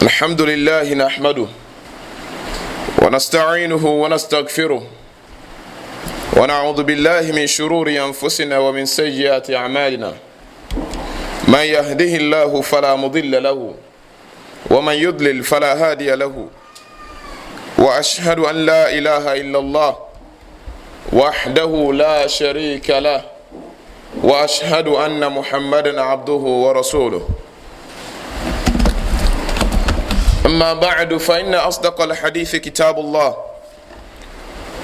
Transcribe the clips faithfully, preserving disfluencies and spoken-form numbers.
الحمد لله نحمده ونستعينه ونستغفره ونعوذ بالله من شرور أنفسنا ومن سيئات أعمالنا. من يهده الله فلا مضل له ومن يضلل فلا هادي له. وأشهد أن لا إله إلا الله وحده لا شريك له. وأشهد أن محمدا عبده ورسوله. أما بعد، فإن أصدق الحديث كتاب الله،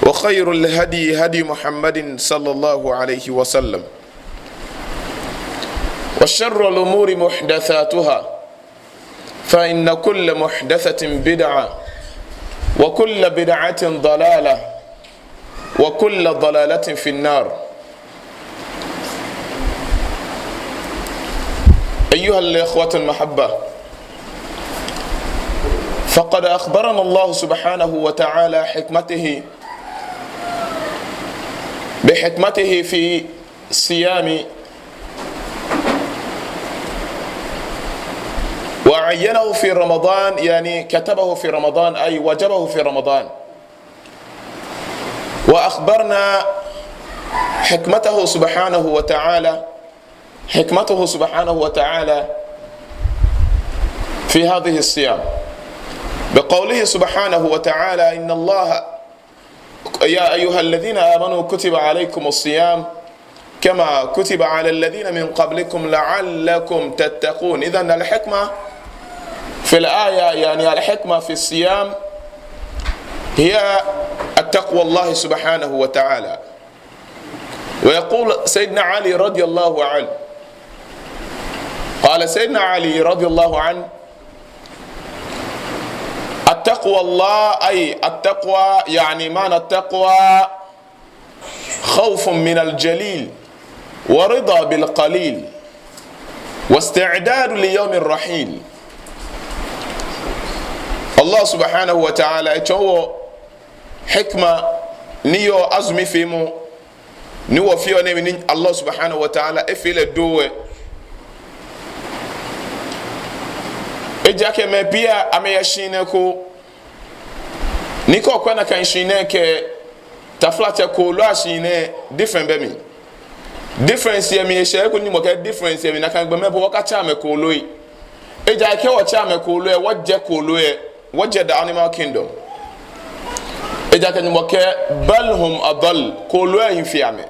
وخير الهدي هدي محمد صلى الله عليه وسلم، وشر الأمور محدثاتها، فإن كل محدثة بدعة، وكل بدعة ضلالة، وكل ضلالة في النار. أيها الإخوة المحبة، فقد أخبرنا الله سبحانه وتعالى حكمته، بحكمته في الصيام، وعينه في رمضان، يعني كتبه في رمضان، أي وجبه في رمضان. وأخبرنا حكمته سبحانه وتعالى، حكمته سبحانه وتعالى في هذه الصيام بقوله سبحانه وتعالى: إن الله، يا أيها الذين آمنوا كتب عليكم الصيام كما كتب على الذين من قبلكم لعلكم تتقون. إذن الحكمة في الآية، يعني الحكمة في الصيام، هي التقوى الله سبحانه وتعالى. ويقول سيدنا علي رضي الله عنه، قال سيدنا علي رضي الله عنه: التقوى الله، أي التقوى، يعني معنى التقوى خوف من الجليل ورضا بالقليل واستعداد ليوم الرحيل. Allah subhanahu wa ta'ala etsɔɔ wɔ hikma ni yɔɔ azumi feemɔ ni wɔfeɔ nɛɛ mli ni Allah subhanahu wa ta'ala efee lɛ doo lɛ. Ejaakɛ mɛi pii amɛyɛ shihilɛ ko, ni kɛ okwɛ nakai shihilɛ kɛ taflatsɛ kooloi ashihilɛ, different bɛ mli. Difference yɛ mli, eshɛ he ko ni Nyɔŋmɔ kɛɛ difference yɛ mli, nakai gbɔmɛi po wɔkatsa amɛ kooloi. Ejaakɛ wɔtsa amɛ kooloi lɛ, wɔjɛ kooloi lɛ, wɔjɛ the animal kingdom. Ejaakɛ Nyɔŋmɔ kɛɛ: بل هم أضل, kooloi lɛ hi fe amɛ.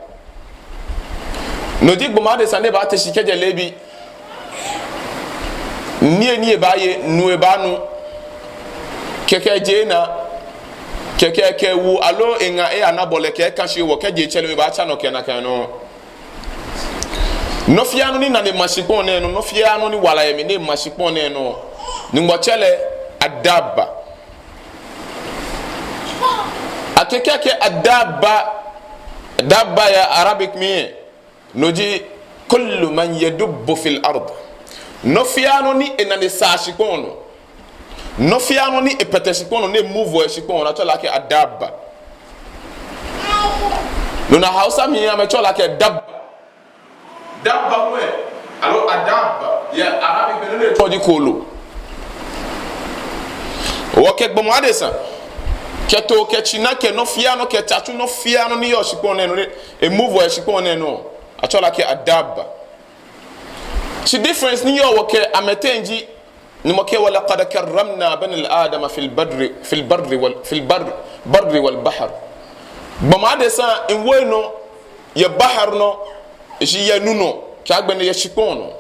No ji gbɔmɔ adesa ni baate shi kɛjɛ leebi. Nii ni ebaaye, nu ebaanu. Kɛkɛ je naa, kɛkɛ kɛ ewu aloo eŋa eyaana bɔlɛ kɛ eka shi ewɔ kɛ je tsɛre lɛ ebaatsa nɔ kɛ nakai nɔŋŋ. Nɔ fiaa nɔ ni nane ma shikpɔŋ nɛɛ nɔ, nɔ fiaa nɔ ni wala yɛ mli ni ma shikpɔŋ nɛɛ nɔ, Nyɔŋmɔ tsɛ lɛ الدابة. Akɛɛ kɛkɛ الدابة, dabba yɛ Arabic mli lɛ, no ji كل من يدب في الأرض. Nɔ fiaa nɔ ni enane saa shikpɔŋ nɔ. Nɔ fiaa nɔ ni epɛtɛ shikpɔŋ nɔ, ni emove yɛ shikpɔŋ nɔ, atsɛɔ lɛ akɛ الدابة. No ni Hausa mli amɛtsɛɔ lɛ akɛ dabba. Dabba hu lɛ, aloo الدابة, yɛ Arabic mli no lɛ etsɔɔ ji kooloo. Wɔkɛ gbɔmɔ adesa, kɛ too, kɛ tsina, kɛ nɔ fiaa nɔ, kɛ tsatsu, nɔ fiaa nɔ ni yɔɔ shikpɔŋ nɛɛ nɔ, ni emove yɛ shikpɔŋ nɛɛ nɔ, atsɛɔ lɛ akɛ الدابة. Shi difference ni yɔɔ wɔ kɛ amɛteŋ ji, Nyɔŋmɔ kɛɛ: ولقد كرمنا بني آدم في البر، في البر وال، في البر، بر والبحر. Gbɔmɔ adesa miwo enɔ yɛ bahar nɔ, shi yɛ nu nɔ, kɛ agbɛnɛ yɛ shikpɔŋ nɔ.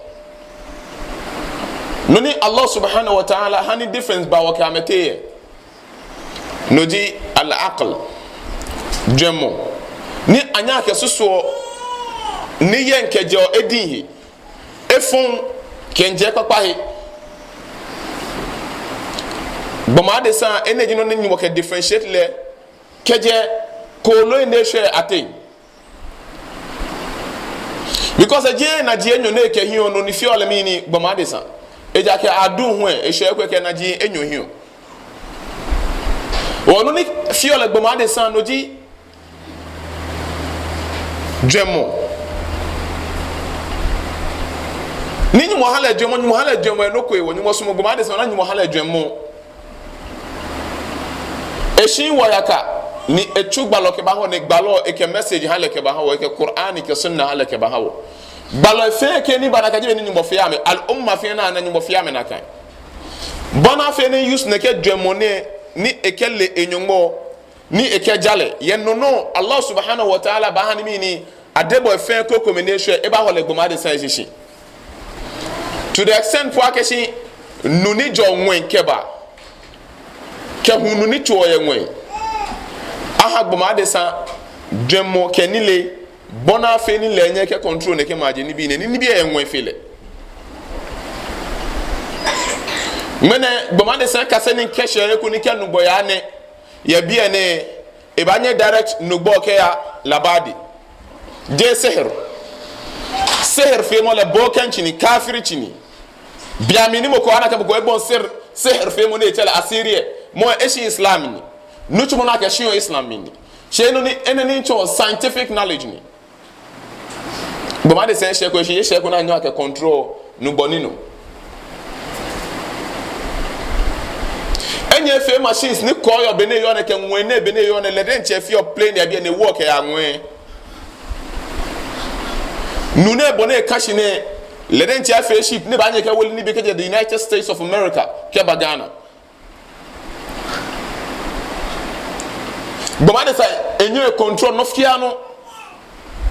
Nɔ ni Allah subhanahu wa ta'ala ha ni difference ba wɔ kɛ amɛteŋ lɛ, no ji العقل, jwɛŋmɔ. Ni anyɛɔ akɛsusuɔ nii yɛ ŋkɛjɛɔ ediŋ he, efɔŋ kɛjɛ ekpakpa he. Gbɔmɔ adesa, enɛ ji nɔ ni Nyɔŋmɔ kɛ differentiate lɛ kɛjɛ kooloi ni eshwɛ ateŋ. Because ejeee naji enyɔ ni ekɛhiɔ, no ni feɔ lɛ mɛni, gbɔmɔ adesa. Ejaakɛ adu hu lɛ, eshwɛ ekwɛ kɛ naji enyɔ hiɔ. Hewɔ nɔ ni feɔ lɛ gbɔmɔ adesa no ji jwɛŋmɔ. Ni Nyɔŋmɔ ha lɛ jwɛŋmɔ, Nyɔŋmɔ ha lɛ jwɛŋmɔ yɛ nɔ ko hewɔ, Nyɔŋmɔ sumɔɔ gbɔmɔ adesa, ni Nyɔŋmɔ ha lɛ jwɛŋmɔ. Eshi wɔ yaka, ni etsu gbalɔ kɛbaha wɔ, ni gbalɔ ekɛ message ha lɛ kɛbaha wɔ, ekɛ Qur'an kɛ sunna ha lɛ kɛbaha wɔ. Gbalɔi fɛɛ kɛ ni ba nakai ji bɔ ni Nyɔŋmɔ fee amɛ, al'umma fɛɛ naa ni Nyɔŋmɔ fee amɛ nakai. Bɔ ni afee ni use nɛkɛ jwɛŋmɔ nɛɛ, ni ekɛle e-Nyɔŋmɔ, ni ekɛja lɛ. Yɛ no nɔ, Allah subhanahu wa ta'ala baaha ni mɛni, adebɔɔ fɛɛ ko ko mɛni eshwɛ, ebahɔ lɛ gbɔmɔ adesa shishi. To the extent po akɛ shi nu ni jɛɔ ŋwɛi kɛba, kɛ hulu ni tsoɔ yɛ ŋwɛi, aha gbɔmɔ adesa jwɛŋmɔ kɛ nilee, bɔ ni afee ni lɛ enyɛ ekɛ control nɛkɛ maji nibii nɛɛ, ni nibii yɛ ŋwɛi fe lɛ. Ŋmɛnɛ gbɔmɔ adesa kase ni kɛshɛ eko ni kɛ nugbɔ yaa nɛɛ, yɛ biɛ nɛɛ, ebaanyɛ direct nugbɔ kɛya Labadi. Jeee sihir. Sihir feemɔ lɛ bokanci ni, kafirci ni. Bianɛ mɔ ko ana akɛ mɔ ko ebɔi sihir, sihir feemɔ ni etsɛ lɛ asiri lɛ, mɔ lɛ eshi Islam mli ni. Nitsumɔ ni akɛshiɔ Islam mli ni. Shi enɛ ni, enɛ ni tsɔɔ scientific knowledge ni. Gbɔmɔ adesa eshɛ ko, eshi eshɛ ko ni anyɛɔ akɛ control nugbɔ nɛɛ nɔ. Enyɛ efee machines ni kɔɔyɔɔ bɔ ni eyɔɔ nɛɛ kɛ ŋwɛi nɛɛ bɔ ni eyɔɔ nɛɛ, lɛ diɛŋtsɛ efeɔ plane yɛ biɛ ni ewoɔ kɛyaa ŋwɛi. Nu nɛɛ bɔ ni eka shi nɛɛ, lɛ diɛŋtsɛ efee ship ni baanyɛ ekɛwole nibii kɛjɛ the United States of America kɛba Ghana. Gbɔmɔ adesa enyɛɔ econtrol nɔ fɛɛ nɔ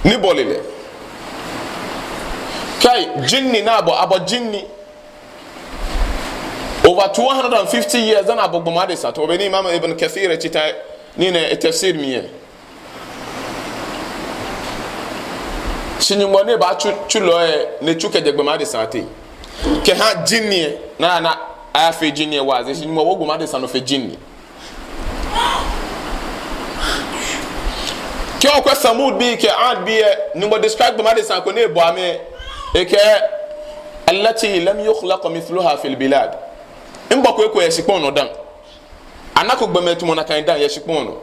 ni bɔle lɛ. Kai, jinni ni abɔ, abɔ jinni. Over two hundred and fifty years dani abɔ gbɔmɔ adesa, tamɔ bɔ ni Imam Ibn Kathir etsɛ ta ni nɛɛ etafsir mli lɛ. Shi Nyɔŋmɔ ni baatsu, tsulɔ lɛ, ni etsu kɛjɛ gbɔmɔ adesa ateŋ kɛha jinni lɛ, ni ana ayafee jinni lɛ waazi, shi Nyɔŋmɔ wo gbɔmɔ adesa nɔ fe jinni. Kɛ okwɛ Samud bii kɛ Ad bii lɛ, Nyɔŋmɔ describe gbɔmɔ adesa ko ni ebɔ amɛ, ekɛɛ, "Allati lam yukhlaq mithluha fil bilad." Mibɔko eko yɛ shikpɔŋ nɔ dã. Anako gbɔmɛi tamɔ nakai dã yɛ shikpɔŋ nɔ.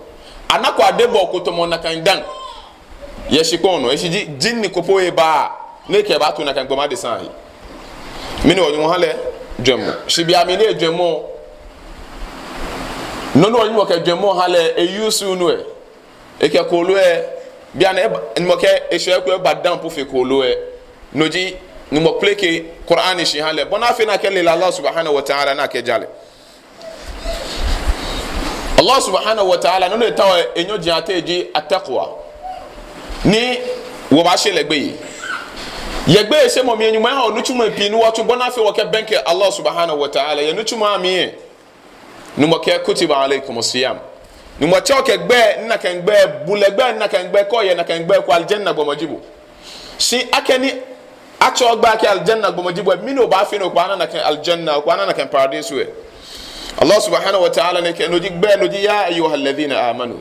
Anako adebɔɔ ko tamɔ nakai dã yɛ shikpɔŋ nɔ. Eshishi ji, jinni ko po eba ni ekɛbaato nakai gbɔmɔ adesa ahe. Mɛni hewɔ Nyɔŋmɔ ha lɛ jwɛŋmɔ? Shi bianɛ mɛni jwɛŋmɔ? Nɔ ni Nyɔŋmɔ kɛ jwɛŋmɔ ha lɛ, e-use nɔ lɛ. Ekɛ kooloo lɛ, bianɛ eba, Nyɔŋmɔ kɛɛ eshɛ ko eba dã po fe kooloo lɛ. No ji, Nyɔŋmɔ kpeleke Qur'an shi ha lɛ, bɔ ni afee ni akɛle lɛ Allah subhanahu wa ta'ala ni akɛja lɛ. Allah subhanahu wa ta'ala, nɔ ni etaoɔ enyɔji ateŋ ji at-taqwa. Ni wɔbaashe lɛ gbeyei. Yɛ gbeyeishemɔ mli lɛ, Nyɔŋmɔ eha wɔ nitsumɔi pii ni wɔtsu bɔ ni afee wɔkɛbɛŋkɛ Allah subhanahu wa ta'ala yɛ nitsumɔi amli lɛ. Nyɔŋmɔ kɛɛ, "Kutiba alaykumus siyam." Nyɔŋmɔ tsɛ wɔ kɛ gbɛi, ni nakai gbɛi, bulɛ gbɛi, ni nakai gbɛi, kɛ oyɛ nakai gbɛi ko, aljanna gbɔmɔ ji bo. Shi akɛni atsɛ wɔ gbɛi akɛ aljanna gbɔmɔ ji bo, mɛni obaafee ni okɛbaana nakai aljanna, okɛbaana nakai paradise lɛ? Allah subhanahu wa ta'ala ni kɛɛ, no ji gbɛi, no ji, "Ya ayyuhalladhina amanu."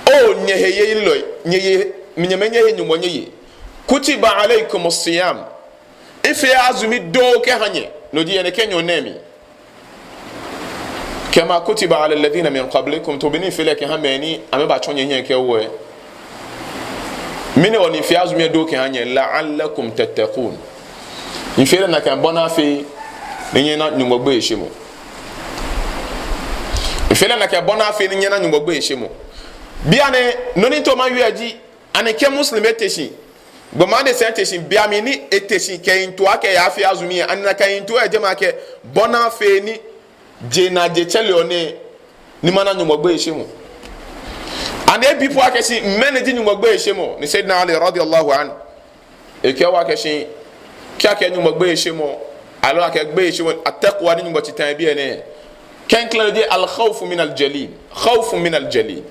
Oo nyɛ heyelilɔi, nyɛye, nyɛmɛi nyɛhe Nyɔŋmɔ nyɛye. "Kutiba alaykumus siyam." Mifee azumi doo kɛha nyɛ, no ji yɛ nɛkɛ nyɔɔŋ nɛɛ mli. "Kama kutiba ala alladhina min qablikum," tamɔ bɔ ni mifee lɛ kɛha mɛi ni amɛbatsɔ nyɛhiɛ kɛwo lɛ. Mɛni hewɔ ni mifee azumi lɛ doo kɛha nyɛ? "La'allakum tattaqun." Mifee lɛ nakai bɔ ni afee ni nyɛna Nyɔŋmɔ gbeyeishemɔ. Mifee lɛ nakai bɔ ni afee ni nyɛna Nyɔŋmɔ gbeyeishemɔ. Bianɛ, nɔ ni mitaoɔ mawie ji, ani kɛ Muslim ete shi, gbɔmɔ adesa ete shi, bianɛ mɛni ete shi kɛ yiŋtoo akɛ eyaafee azumi lɛ, ani nakai yiŋtoo lɛ jɛmɛ akɛ bɔ ni afee ni je ni aje tsɛre lɛ nɛ, ni mana Nyɔŋmɔ gbeyeishemɔ? Ani ebi po akɛ shi mɛni ji Nyɔŋmɔ gbeyeishemɔ? Ni Sayyidina Ali radiyallahu anhu ekɛɛ wɔ akɛ shi, kɛ akɛɛ Nyɔŋmɔ gbeyeishemɔ, aloo akɛɛ gbeyeishemɔ, at-taqwa ni Nyɔŋmɔ tsi ta yɛ biɛ nɛɛ, klɛŋklɛŋ ji al-khawfu min al-jalil, khawfu min al-jalil.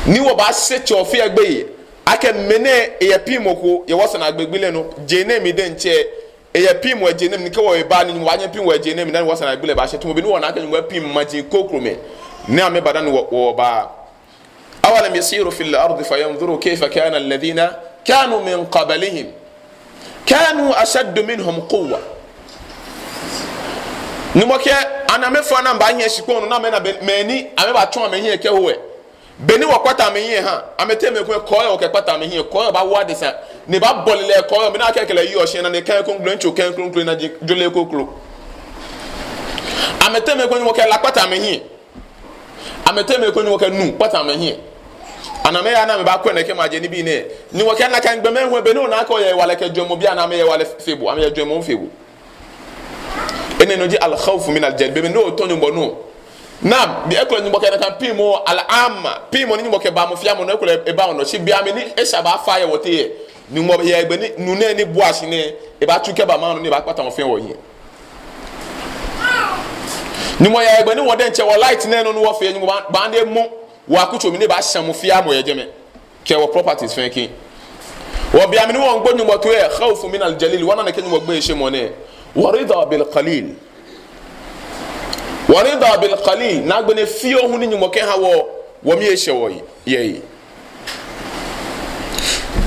Ni wɔbaashe Tsɛ Ofe lɛ gbeyei akɛ mɔ nɛɛ eyɛ piŋmɔ ko yɛ wɔsɛɛ naagbee gbi lɛ nɔ, je nɛɛ mli diɛŋtsɛ, eyɛ piŋmɔ yɛ je nɛɛ mli, ni kɛ wɔba ni Nyɔŋmɔ baanyɛ epiŋ wɔ yɛ je nɛɛ mli dani wɔsɛɛ naagbee lɛ baashɛ, tamɔ bɔ ni wɔna akɛ Nyɔŋmɔ epiŋ maji krokomɛi ni amɛba dani wɔ, wɔba. "Awalam yasiru fil ardi fayanzuru kayfa kana alladhina kanu min qablihim kanu ashadda minhum quwwa." Nyɔŋmɔ kɛɛ, ani amɛfɛɛ ni amɛbaanyiɛ shikpɔŋ nɔ ni amɛna be, mɛi ni amɛbatsɔ amɛhiɛ kɛho lɛ, bɔ ni wɔkpata amɛhiɛ ha, amɛteŋ mɛi komɛi kɔɔyɔɔ wɔkɛkpata amɛhiɛ, kɔɔyɔɔ baawo adesa, ni ebaabɔle lɛ kɔɔyɔɔ mli ni akɛ ekɛ lɛ yeɔ shi, ni ekɛ kroko lɛ, ŋtsɔ kɛ kroko lɛ, ni ji jole kroko. Amɛteŋ mɛi komɛi Nyɔŋmɔ kɛ la kpata amɛhiɛ. Amɛteŋ mɛi komɛi Nyɔŋmɔ kɛ nu kpata amɛhiɛ. Ni amɛyaa ni amɛbakwɛ nɛkɛ maji nibii nɛɛ. Nyɔŋmɔ kɛ nakai gbɔmɛi hu, be ni ona akɛ oyɛ hewalɛ kɛ jwɛŋmɔ, bianɛ amɛyɛ hewalɛ fe bo, amɛyɛ jwɛŋmɔ fe bo. Enɛ nɔ ji al-khawfu min al-jalil. Be mli ni otɔ Nyɔŋmɔ nɔ. Naam, be ekolɛ Nyɔŋmɔ kɛ nakai piŋmɔ al-amma, piŋmɔ ni Nyɔŋmɔ kɛbaa mɔ fɛɛ mɔ nɔ, ekolɛ ebaa onɔ. Shi be mli ni esha baafa yɛ wɔteŋ lɛ, Nyɔŋmɔ yɛ hegbɛ ni nu nɛɛ ni bua shi nɛɛ, ebaatsu kɛba maŋ nɔ ni ebaakpata wɔ fɛɛ wɔhiɛ. Nyɔŋmɔ yɛ hegbɛ ni wɔ diɛŋtsɛ wɔ light nɛɛ nɔ ni wɔfee, Nyɔŋmɔ baa, baa ni emɔ wɔ akutso mli ni ebaashã mɔ fɛɛ mɔ yɛ jɛmɛ. Kɛ wɔ properties fɛɛ kɛ. Wɔ be mli ni wɔmiigbo Nyɔŋmɔ toi lɛ, khawfu min al-jalil, wɔna nɛkɛ Nyɔŋmɔ gbeyeishemɔ nɛɛ. Wa rida bil qalil. Wa rida bil qalil, ni agbɛnɛ fioo hu ni Nyɔŋmɔ kɛha wɔ, wɔmiishɛɛ wɔyi, yɛ.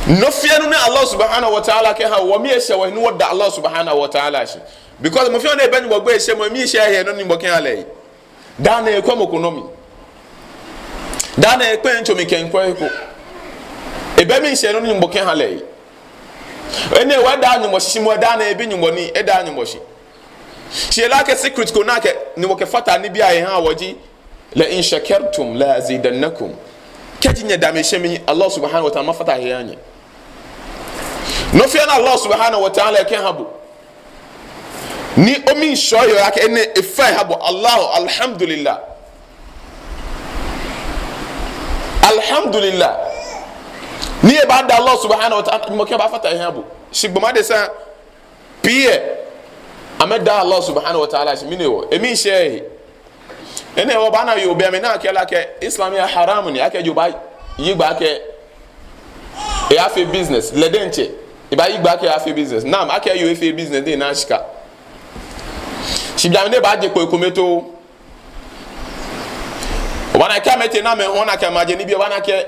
Nɔ fɛɛ nɔ ni Allah subhanahu wa ta'ala kɛha wɔ, wɔmiishɛɛ wɔyi ni wɔda Allah subhanahu wa ta'ala shi. Because mɔ fɛɛ mɔ ni bɛ Nyɔŋmɔ gbeyeishemɔ, miishɛɛ ehe nɔ ni Nyɔŋmɔ kɛha lɛ. Daa nɛɛ ekwɛɛɛ mɔ ko nɔ mli. Daa nɛɛ ekpɛɛɛ ŋtsɔmɛi kɛ ŋkwɛɛɛ he ko. Ebɛ miishɛɛ nɔ ni Nyɔŋmɔ kɛha lɛ. Enɛ hewɔ edaa Nyɔŋmɔ shi, shi moŋ daa nɛɛ ebi Nyɔŋmɔ nii, edaa Nyɔŋmɔ shi. Shi ele akɛ secret ko ni akɛ, ni wɔkɛfata nibii ahe ha wɔ ji, la in shakartum la azidannakum. Kɛji nyɛda mi shi, mi Allah subhanahu wa ta'ala mafata he aha nyɛ. Nɔ fɛɛ nɔ ni Allah subhanahu wa ta'ala kɛha bo, ni omiishɛɛ oye akɛ enɛ efa eha bo, Allah, alhamdulillah. Alhamdulillah. Ni obaada Allah subhanahu wa ta'ala, Nyɔŋmɔ kɛ baafata he aha bo. Shi gbɔmɔ adesa pii lɛ, amɛdaaa Allah subhanahu wa ta'ala shi, mɛni hewɔ? Emiishɛɛ ehe. Enɛ hewɔ obaana yoo, be mli ni akɛɛ lɛ akɛ Islam lɛ haram ni, akɛ yoo baayi gbɛ akɛ eyafee business, lɛ diɛŋtsɛ ebaayi gbɛ akɛ eyafee business. Naam, akɛ yoo efee business ni ena shika. Shi be mli ni ebaaje kpo ekome too, obaana akɛ amɛtee ni amɛhɔɔ nakai maji nibii, obaana akɛ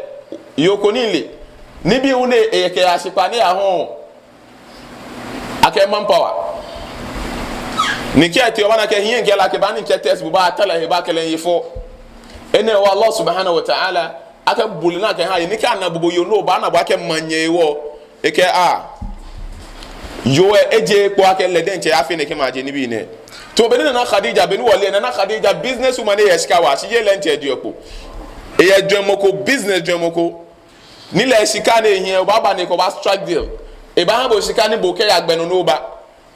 yoo ko ni le. Nibii hu ni eyakɛya shikpaa ni eyahɔɔ, akɛ manpower. Ni kɛ etee, obaana akɛ hiɛ kɛ lɛ akɛ baa ni kɛ test bo, baata lɛ he, baakɛ lɛ ye fɔ. Enɛ hewɔ Allah subhanahu wa ta'ala, akɛ bulɛ ni akɛha yɛ, ni kɛ ana bo, bo yoo ni obaana bo akɛ manyɛ hewɔ, ekɛɛ a, yoo lɛ eje kpo akɛ lɛ diɛŋtsɛ eyafee nɛkɛ maji nibii nɛɛ. Tamɔ be ni Nana Khadija, be ni wɔle Nana Khadija, business woman ni eyɛ shika waa, shi jeee lɛ diɛŋtsɛ ejeɔ kpo. Eyɛ jwɛŋmɔ ko, business jwɛŋmɔ ko. Ni lɛ shika ni ehiɛ, obaaba ni okɛ lɛ baa strike deal. Ebaaha bo shika ni bo kɛya gbɛ nɔ ni oba,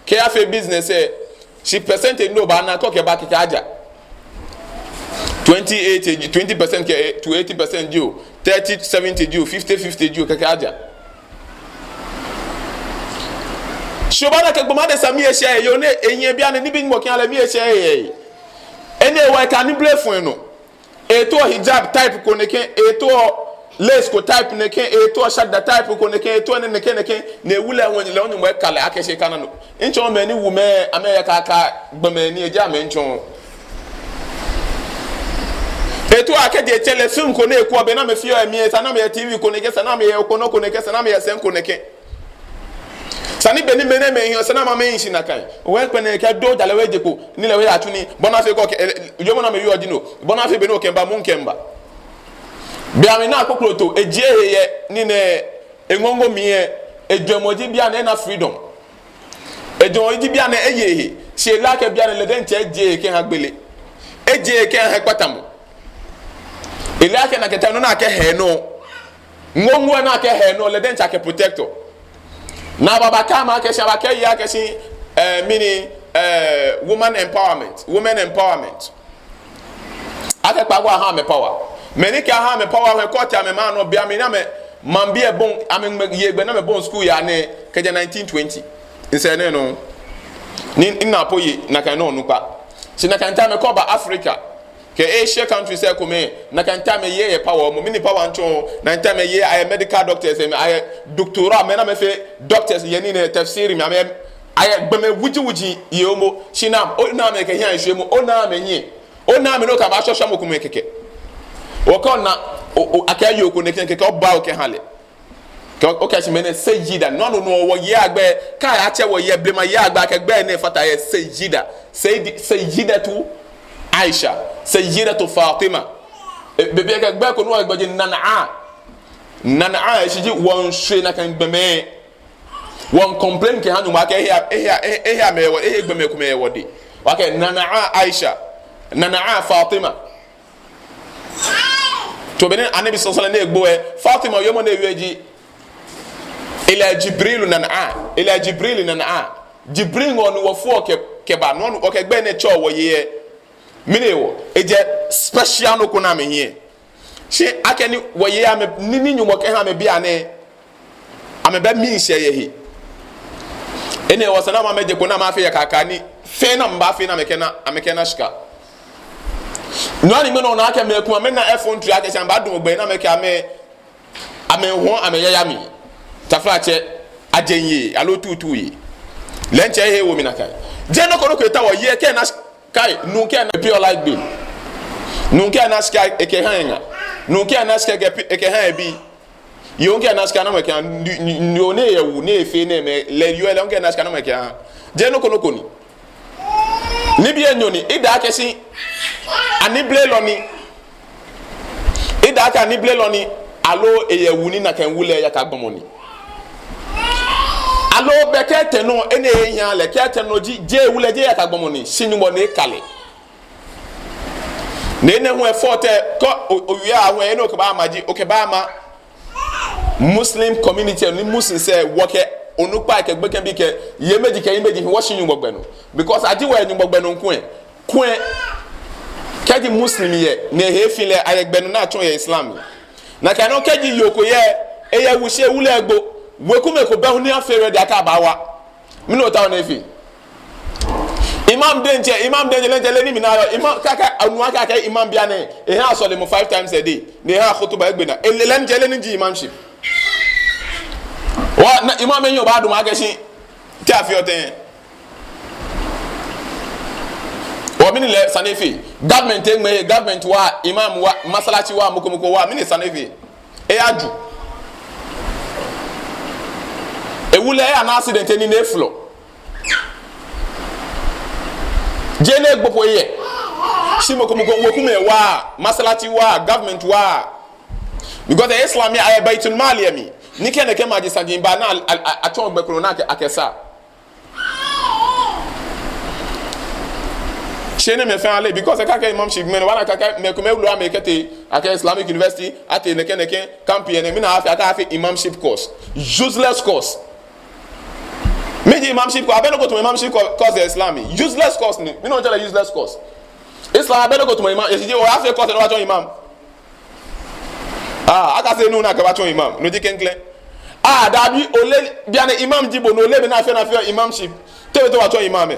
kɛyafee business lɛ. Shi percentage ni obaana, kɛ okɛba kɛkɛ aja. Twenty eighty, twenty percent kɛ, to eighty percent jio, thirty seventy jio, fifty fifty jio, kɛkɛ aja. Shi obaana akɛ gbɔmɔ adesa miishɛɛ ehe, yoo ni ehiɛ bianɛ, nibii ni Nyɔŋmɔ kɛha lɛ miishɛɛ ehe. Enɛ hewɔ ekɛ aniblɛ fɔ̃ enɔ. Etaoɔ hijab type ko nɛkɛ, etaoɔ lace ko type nɛkɛ, etaoɔ shadda type ko nɛkɛ, etaoɔ nɛkɛ nɛkɛ, ni ewu lɛ hu lɛ hu Nyɔŋmɔ eka lɛ akɛ shi ekana nɔ. Ntsɔɔ mɛi ni wu amɛ, amɛyɛ kaka gbɔmɛi ni eji amɛ ntsɔɔ. Etaoɔ akɛ jeee tsɛ lɛ film ko ni ekwɛɔ, be ni amɛfeɔ emli lɛ, esa ni amɛyɛ T V ko nɛkɛ, esa ni amɛyɛ okpɔlɔ ko nɛkɛ, esa ni amɛyɛ sɛi ko nɛkɛ. Esa ni be ni mɛi nɛɛ amɛhiɛ, esa ni amɛ amɛhi shi nakai. Owe kpɛnɛ kɛ do jalɛ we je kpo, ni lɛ we atsu nii. Bɔ ni afee kɛ okɛ, eh, eh, yoomo ni amɛyɔɔ ji no. Bɔ ni afee be ni okɛba, mɔ ni kɛba. Be mli ni akpokplo to, ejie ehe yɛ, nii nɛɛ, eŋɔŋɔ mli lɛ, ejwɛŋmɔ ji bianɛ ena freedom. Ejwɛŋmɔ ji bianɛ eye ehe. Shi ele akɛ bianɛ lɛ diɛŋtsɛ ejie ehe kɛha gbele. Ejie ehe kɛha kpatamɔ. Ele akɛ nakai ta nɔ ni akɛhe nɔ. Ŋɔŋɔ ni akɛhe nɔ, lɛ diɛŋtsɛ akɛ protector. Ni ababakɛɛ amɛ akɛ shi, abakɛɛ yei akɛ shi, eh, mɛni, eh, woman empowerment, women empowerment. Akɛ kpaako aha amɛ power. Mɛi ni kɛ aha amɛ power, amɛ kɔɔti amɛmaŋ nɔ, be mli ni amɛ, maŋbii ebɔi, amɛ yei gbɛ ni amɛbɔi school yaa nɛɛ, kɛjɛ nineteen twenty. Nsɛɛ nɛɛ nɔ. Ni, ni na po ye, nakai nɔ onukpa. Shi nakai ta amɛ kɛ oba Africa. Kɛ Asia countries ekomɛi, nakai ta amɛyei yɛ power mɔ, mɛni power ntsɔɔ, nakai ta amɛyei ayɛ medical doctors, amɛ ayɛ doctor, amɛ ni amɛfee doctors yɛ nii nɛɛ tafsiri mli, amɛ ayɛ gbɔmɛi wuji wuji yɛ momo, shi naam, ona amɛ kɛ hiɛ shwɛmɔ, ona amɛ hiɛ, ona amɛ ni okɛbashwɛ shwɛmɔ komɛi kɛkɛ. Okɛ ona, o, o, akɛ yoo ko nɛkɛ kɛkɛ, oba okɛha lɛ. Kɛ, okɛɛ shi mɛni sayyida. Nɔ nɔ nɔ wɔyei agbɛi. Kɛ atsɛ wɔyei blema yei agbɛi akɛ gbɛi ni fata he sayyida. Sayyid-, sayyidatu Aisha. Sayyidatu Fatima. E, be mli kɛ gbɛi ko ni wɔgbɛi ji Nana A. Nana A, eshi ji wɔŋshwie nakai gbɔmɛi. Wɔŋcomplain kɛha Nyɔŋmɔ akɛ ehe, ehe, ehe, ehe amɛ wɔ, ehe gbɔmɛi komɛi yɛ wɔdɛŋ. Wɔkɛɛ Nana A- Aisha, Nana A- Fatima. To be ni Anabi sallallahu alaihi wasallam ni egbo lɛ, Fatima wiemɔ ni ewie ji, ila Jibril Nana A, ila Jibril Nana A. Jibril ŋɔɔ ni wɔfoɔ kɛ, kɛba, no nɔŋŋ wɔkɛ gbɛi nɛɛ tsɛɔ wɔyei lɛ. Mɛni hewɔ? Ejɛ special nɔ ko ni amɛhiɛ. Shi akɛni wɔyei amɛ, nii ni Nyɔŋmɔ kɛha amɛ bianɛ, amɛbɛ miishɛɛ yɛ he. Enɛ hewɔ esa ni amɛje kpo ni amɛfee yakayaka ni fɛɛ ni amɛbaafee ni amɛkɛna, amɛkɛna shika. Nɔ ni ŋmɛnɛ ona akɛ mɛi komɛi amɛna effrontery akɛ shi amɛbaadamɔ gbɛ ni amɛkɛ amɛ, amɛhɔɔ amɛyaya mli. Taflatsɛ, ajeŋ yei, aloo tuutuu yei. Lɛ diɛŋtsɛ ehe ewo mli nakai. Jeee nɔ ko nɔ ko etaoɔ yei kɛ ena sh- kai, nuu kɛ ena pure light bill. Nuu kɛ ena shika ekɛha eŋa. Nuu kɛ ena shika ekɛ pi- ekɛha ebi. Yoo kɛ ena shika namɔ ekɛha, ni, ni, ni, yoo ni ewu, ni efee nɛɛmɛi, lɛ yoo lɛ kɛ ena shika namɔ ekɛha. Jeee nɔ ko nɔ ko ni. Nibii enyɔ ni, ida akɛ shi, aniblelɔ ni. Ida akɛ aniblelɔ ni, aloo eyɛ wu ni nakai wu lɛ yakagbɔmɔ ni. Aloo bɛ kɛ etɛ nɔ, enɛ ehiaa lɛ, kɛ etɛ nɔ ji, jeee wu lɛ, jeee yakagbɔmɔ ni, shi Nyɔŋmɔ ni eka lɛ. Ni enɛ hu efɔɔ tɛ, kɛ o, owie a hu, enɛ okɛbaama ji, okɛbaama Muslim community, ni Muslims lɛ, wɔkɛ onukpai kɛ gbekɛbii kɛ, yeimeji kɛ yeimeji, wɔshi Nyɔŋmɔ gbɛ nɔ. Because aji wɔyɛ Nyɔŋmɔ gbɛ nɔ kulɛ, kulɛ, kɛji Muslim yɛ, ni ehe efi lɛ, ayɛ gbɛ nɔ ni atsɔɔ yɛ Islam. Nakai nɔŋŋ kɛji yoo ko yɛ, eyɛ wu shi ewu lɛ egbo, wekumɛi ko bɛ hu ni afee ready akɛ abaawa. Mɛni otaoɔ ni efee? Imam diɛŋtsɛ, imam diɛŋtsɛ, lɛ diɛŋtsɛ lɛ ni mina yɔɔ. Imam, kaka, anu akɛ, akɛ imam bianɛ, ehaa sɔlemɔ five times a day. Ni ehaa khutuba egbe naa. Ele lɛ diɛŋtsɛ lɛ ni ji imamship. Wɔ, ni imam enyɔ baadamɔ akɛ shi, te afeɔ tɛŋŋ? Wɔ mɛni lɛ sane efee? Government eŋmɛ he, government wa, imam wa, masalachi wa, mɔ ko mɔ ko wa, mɛni sane efee? Eyaju. Ewu lɛ eyana accident ni eflɔ. Jeee ni egbo po eyɛ. Shi mɔ ko mɔ ko, wekumɛi wa, masalachi wa, government wa. Because Islam yɛ, ayɛ Baitul Mal yɛ mli. Ni kɛ nɛkɛ maji saji ba ni a, a, a, atsɔɔ gbɛ kroko ni akɛ, akɛsaa. Shi enɛɛmɛi fɛɛ ale, because kɛ akɛɛ imamship mɛni, wɔna akɛ mɛi komɛi wulu amɛkɛtee, akɛ Islamic University, atee nɛkɛ nɛkɛ, camp yɛ nɛɛ, mina afee, akɛ afee imamship course. Useless course. Mɛni ji imamship course, abɛ nɔ ko tamɔ imamship co-, course yɛ Islam. Useless course ni, mɛni hewɔ atsɛɔ lɛ useless course? Islam abɛ nɔ ko tamɔ imam, eshi ji oyafee course ni obatsɔ imam. Ah, akase nuu ni akɛbatsɔ imam, no ji klɛŋklɛŋ. Ah, dabi, ole, bianɛ imam ji bo, ni ole bɔ ni afeɔ ni afeɔ imamship. Te obatsɔ imam lɛ?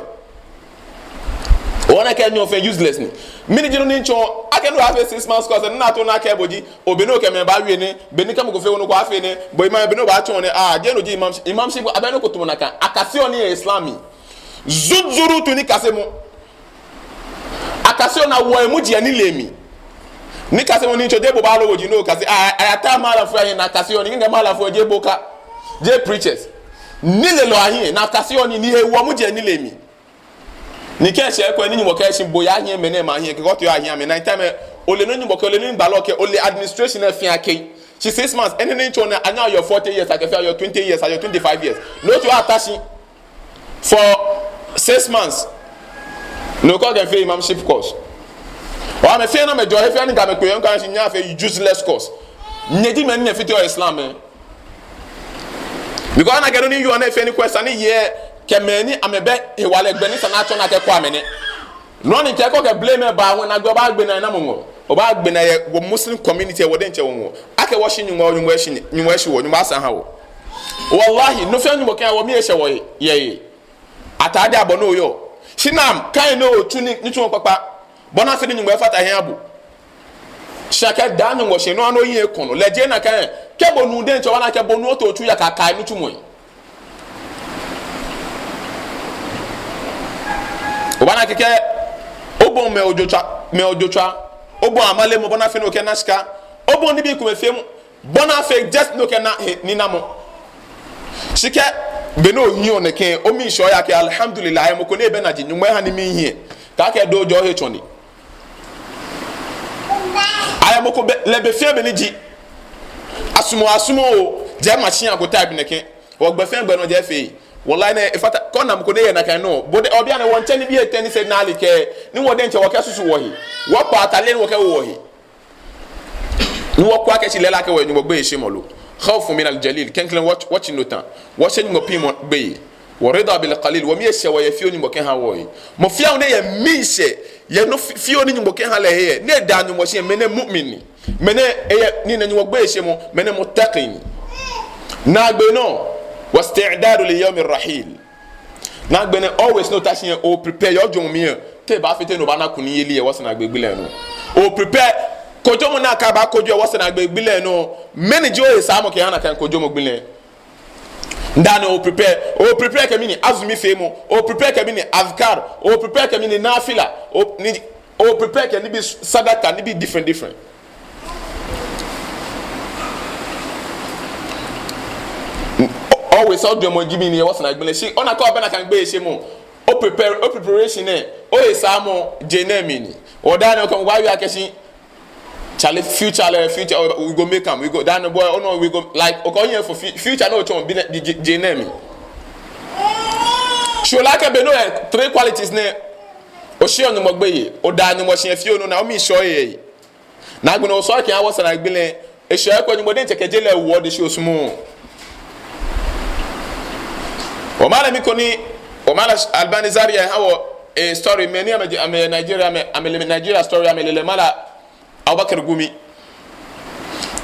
Ona akɛ enɛ fɛɛ useless ni. Mɛni ji nɔ ni etsɔɔ, akɛ ni oyafee six months course, ni ato ni akɛɛ bo ji, o be ni okɛ mɛi baawie nɛ, be ni kɛ mɔ ko fee bo nɔ ko afee nɛ, bo imam, be ni obaatsɔɔ nɛ, ah, jeee no ji imamship, imamship, abɛ nɔ ko tamɔ nakai, akaseɔ nii yɛ Islam mli. Zuzurutu nikasemɔ. Akaseɔ ni awoɔ emuji yɛ nilee mli. Nikasemɔ ni etsɔɔ jeee bo baaloo bo ji ni okase. A, a, ayata malamfoi ahiɛ ni akaseɔ nii, kɛ malamfoi jeee bo ka. Jeee preachers. Nilelɔi ahiɛ ni akaseɔ nii, ni ewoɔ muji yɛ nilee mli. Ni kɛ eshɛ kwɛ ni Nyɔŋmɔ kɛɛ shi bo ya hiɛ mɛi nɛɛmɛi ahiɛ, kɛ kɔtɔ ya hiɛ amɛ. Nakai time lɛ, ole nɔ ni Nyɔŋmɔ kɛɛ, ole nɔ ni gbalɔ kɛɛ, ole administration lɛ fɛɛ akɛ. Shi six months, enɛ ni etsɔɔ ni anyɛɔ ayɔɔ forty years, akɛfee ayɔɔ twenty years, ayɔɔ twenty-five years. No tsɔɔ ata shi for six months. No ko kɛfee imamship course. Wɔ amɛ fɛɛ ni amɛjɔɔ he fɛɛ ni kɛ amɛkpe yɛ ŋkã shi nyɛfee useless course. Nyɛ ji mɛi ni nyɛfiteɔ Islam lɛ. Because ana akɛ nɔ ni yɔɔ nɛɛ fɛɛ ni kwɛ sane yɛ kɛ mɛi ni amɛbɛ hewalɛ gbɛ ni esa ni atsɔ ni akɛkwɛ amɛ nɛ. Nɔ ni kɛ ko kɛ blame lɛ ba, wɔnaa gbɛ obaagbe naa yɛ namɔ ŋɔɔ? Obaagbe naa yɛ wɔ Muslim community lɛ, wɔ diɛŋtsɛ wɔŋɔɔ. Akɛ wɔshi Nyɔŋmɔ, Nyɔŋmɔ eshi, Nyɔŋmɔ eshi wɔ, Nyɔŋmɔ asaa aha wɔ. Wallahi, nɔ fɛɛ Nyɔŋmɔ kɛɛ wɔ mli eshɛ wɔhe, yɛ, yɛ. Atade abɔ ni oyɔɔ. Shi naam, kɛ ni otsu nii, nitsumɔ kpakpa. Bɔ ni afee ni Nyɔŋmɔ afata he aha bo. Shi akɛ daa Nyɔŋmɔ shi nɔ ni ohiɛ kɔnɔ. Lɛ jeee nakai. Kɛ bo nuu diɛŋtsɛ obaana akɛ bo nuu oto otsu yaka kai nitsumɔ lɛ. Obaana akɛ kɛ obɔi mɛi ojotswaa, mɛi ojotswaa. Obɔi amalemɔ bɔ ni afee ni okɛna shika. Obɔi nibii komɛi feemɔ. Bɔ ni afee just ni okɛna he ninamɔ. Shi kɛ be ni ohiɔ nɛkɛ, omii shɛɔ oyaa akɛ alhamdulillah, ayɛ mɔ ko ni ebɛ naji, Nyɔŋmɔ eha ni mihiɛ. Kaakɛɛ do jɔ he tsɔne. Ayɛ mɔ ko bɛ, lɛ be fɛɛ be ni ji. Asumɔɔ, asumɔɔɔ, jeee machine ko type nɛkɛ. Wɔgbɛ fɛɛ gbɛ nɔ jɛ fɛɛ. Wallahi, nɛɛ efata, kɛ ona mɔ ko ni yɛ nakai nɔ. Bo diɛŋtsɛ obi anɛ wɔŋtsɛ nibii etɛ ni Sayyidina Ali kɛɛ, ni wɔ diɛŋtsɛ wɔkɛsusu wɔhe. Wɔkpa atade ni wɔkɛwo wɔhe. Ni wɔkwɛ akɛ shi lɛɛlɛŋ akɛ wɔyɛ Nyɔŋmɔ gbeyeishemɔ lo. Khawfu min al-jalil. Klɛŋklɛŋ wɔ, wɔtsi nɔ ta. Wɔshe Nyɔŋmɔ piŋmɔ gbeyei. Wa rida bil qalil. Wɔmii eshɛ wɔ yɛ fioo ni Nyɔŋmɔ kɛha wɔ lɛ. Mɔ fɛɛ mɔ ni yɛ miishɛɛ yɛ nɔ fi-, fioo ni Nyɔŋmɔ kɛha lɛ he, ni eda Nyɔŋmɔ shi, mɛnɛ mu'min ni. Mɛnɛ eyɛ, ni yɛ Nyɔŋmɔ gbeyeishemɔ, mɛnɛ muttaqi ni. Naagbee nɔ, wasti'dadu li yawmi rahil. Naagbee nɛɛ, always ni ota shi lɛ, o-prepare yɛ ojwɛŋmɔ mli lɛ. Te baafee tɛŋŋ ni obaana kunimyeli yɛ wɔsɛɛ naagbee gbi lɛ nɔ? O-prepare. Kojomɔ ni akɛbaakojo yɛ wɔsɛɛ naagbee gbi lɛ nɔ, mɛni ji ohesaamɔ kɛha nakai kojomɔ gbi lɛ? Dani o-prepare, o-prepare kɛ mɛni? Azumi feemɔ. O-prepare kɛ mɛni? Adhkar. O-prepare kɛ mɛni? Nafila. O, ni, o-prepare kɛ nibii s-, sadaka, nibii different, different. O-, always ojwɛŋmɔ ji mɛni yɛ wɔsɛɛ naagbee lɛ? Shi ona akɛ obɛ nakai gbeyeishemɔ. O-prepare, o-preparation nɛɛ, ohesaamɔ je nɛɛ mli ni. Odaa nɛɛ okɛ mɔ baawie akɛ shi Charlie, future lɛ, future, oh, we go make am, we go, that boy, oh no, we go, like, okɛ ohiɛ fo fu-, future ni otsɔɔ bi nɛɛ, bi je, je nɛɛ mli. Shi ole akɛ be ni oyɛ three qualities nɛɛ, osheɔ Nyɔŋmɔ gbeyei, odaa Nyɔŋmɔ shi yɛ fioo nɔ ni omii shɛɔ ohe. Naagbee nɔ osɔɔ kɛha wɔsɛɛ naagbee lɛ, eshɛ ekwɛ Nyɔŋmɔ diɛŋtsɛ kɛ je lɛ wo odɛŋ shi osumɔɔɔ. Wɔ malami ko ni, wɔ Malam Albani Zaria ha wɔ, eh, story, mɛi ni amɛ, amɛ Nigeria, amɛ, amɛle Nigeria story, amɛle lɛ Malam Abubakar Gumi.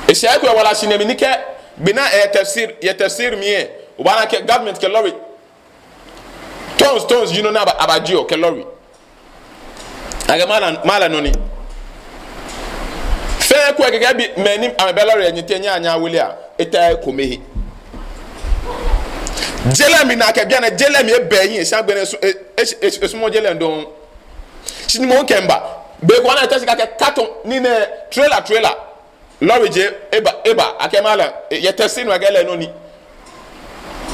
Eshɛ ekwɛ wala shi nɛɛ mli ni kɛ, be ni eyɛ tafsir, yɛ tafsir mli lɛ, obaana akɛ government kɛ lorry. Tons, tons, you know, ni aba, abajieɔ kɛ lorry. Akɛ malam, malam nɔ ni. Fɛɛ ekwɛ kɛkɛ ebi mɛi ni amɛbɛ lorry lɛ nyiɛ tɛŋŋ, nyɛhaa nyɛhaa wɔle a, eta ekome he. Je lɛ mli ni akɛ bianɛ, je lɛ mli ebɛ hiɛ, shi agbɛnɛ esu-, e, e, e, esumɔɔɔ je lɛ dɔŋŋ. Shi ni mɔ kɛ mba. Be ko ni ete shi akɛ carton ni nɛɛ trailer, trailer. Lorry je eba, eba, akɛ malam, e, yɛ tafsir nɔ akɛ lɛ nɔ ni.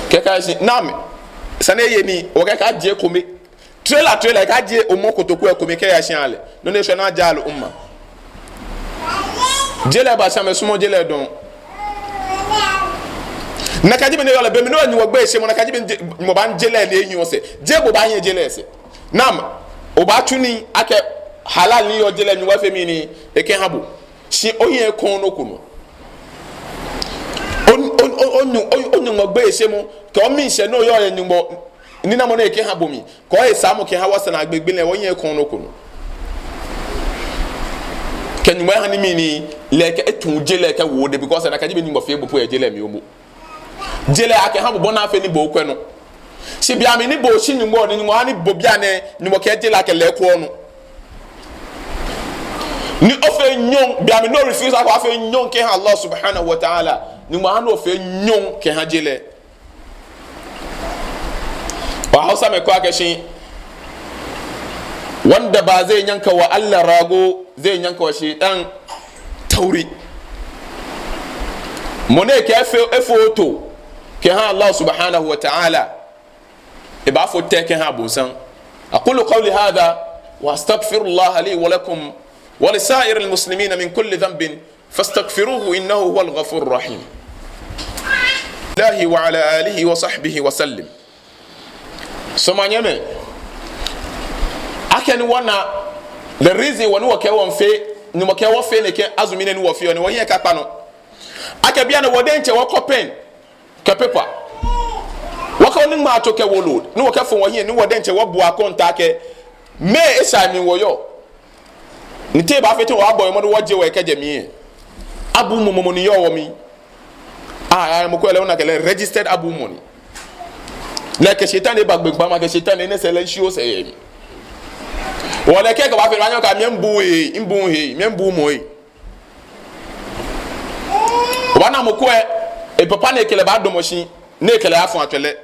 Kɛkɛ shi, naam, sane yɛ ni, okɛɛ akajie ekome. Trailer, trailer, akajie omɔ kotoku ekome kɛya shia lɛ. Nɔ ni eshwɛ ni aja al'umma. Je lɛ ba shi amɛsumɔɔɔ je lɛ dɔŋŋ. Nakai ji bɔ ni eyɔɔ lɛ, be mli ni oyɛ Nyɔŋmɔ gbeyeishemɔ, nakai ji bɔ ni je-, Nyɔŋmɔ baaŋ je lɛ ni ehiɛ osɛɛ. Je bo baahiɛ je lɛ sɛɛ. Naam, obaatsu nii akɛ halal ni yɔɔ je lɛ mli, Nyɔŋmɔ efee mɛni, ekɛha bo. Shi ohiɛ ekɔɔɔ nɔ ko nɔ. O, o, o, o, o, o, o Nyɔŋmɔ gbeyeishemɔ, kɛ omiishɛɛ ni oyɔɔ yɛ Nyɔŋmɔ ninamɔ ni ekɛha bo mli, kɛ ohesaamɔ kɛha wɔsɛɛ naagbee gbi lɛ, ohiɛ ekɔɔɔ nɔ ko nɔ. Kɛ Nyɔŋmɔ eha ni mɛni, lɛ ekɛ etu je lɛ kɛwo odɛŋ, because nakai ji bɔ ni Nyɔŋmɔ fee bo po yɛ je lɛ mli omo. Je lɛ akɛha bo bɔ ni afee ni bo okwɛ nɔ. Shi be mli ni bo oshi Nyɔŋmɔ ni Nyɔŋmɔ ha ni bo bianɛ, Nyɔŋmɔ kɛɛ je lɛ akɛ lɛ ekwɛɔ nɔ. Ni ofee nyɔŋ, be mli ni o-refuse akɛ oafee nyɔŋ kɛha Allah subhanahu wa ta'ala, Nyɔŋmɔ ha ni ofee nyɔŋ kɛha je lɛ. Wɔ Hausamɛi kɛɔ akɛ shi, wanda ba zai yanka wa Allah rago, zai yanka wa shaitan tauri. Mɔ ni kɛ efee, efee oto kɛha Allah subhanahu wa ta'ala, ebaafee otɛ kɛha abonsam. أقول قولي هذا وأستغفر الله لي ولكم ولسائر المسلمين من كل ذنب فاستغفروه إنه هو الغفور الرحيم. الله وعلى آله وصحبه وسلم. So, manyɛmimɛi, akɛni wɔna the reason wɔ ni wɔkɛɛ wɔmiifee, ni wɔkɛɛ wɔfee nɛkɛ azumi nɛɛ ni wɔfeɔ nɛɛ, wɔhiɛ akakpa nɔ. Akɛ bianɛ wɔ diɛŋtsɛ wɔkɔ pen kɛ paper. Wɔkɔ niŋmaatso kɛ wolo, ni wɔkɛfɔ̃ wɔhiɛ, ni wɔ diɛŋtsɛ wɔbu akɔntaa akɛ mɛɛ eshai mli wɔyɔɔ. Ni te baafee tɛŋŋ wɔbaabɔ mɔdɛŋ wɔje wɔ kɛjɛ mli. Abuumɔ mɔ ni yɔɔ wɔmli. Ah, ah, mɔ ko lɛ, ona akɛ lɛ registered abuumɔ ni. Lɛ kɛ shaitan ni ba gbɛ kpaa ma, kɛ shaitan ni nɛɛ sɛɛ lɛ shi osɛɛ yɛ mli. Wɔ lɛ kɛ kɛ baafee, baanyɛ akɛɛ miibu he, miibu he, miibu mɔ he. Obaana mɔ ko lɛ, epapa ni ekɛ lɛ baadamɔ shi, ni ekɛ lɛ afɔ̃ atswɛlɛ.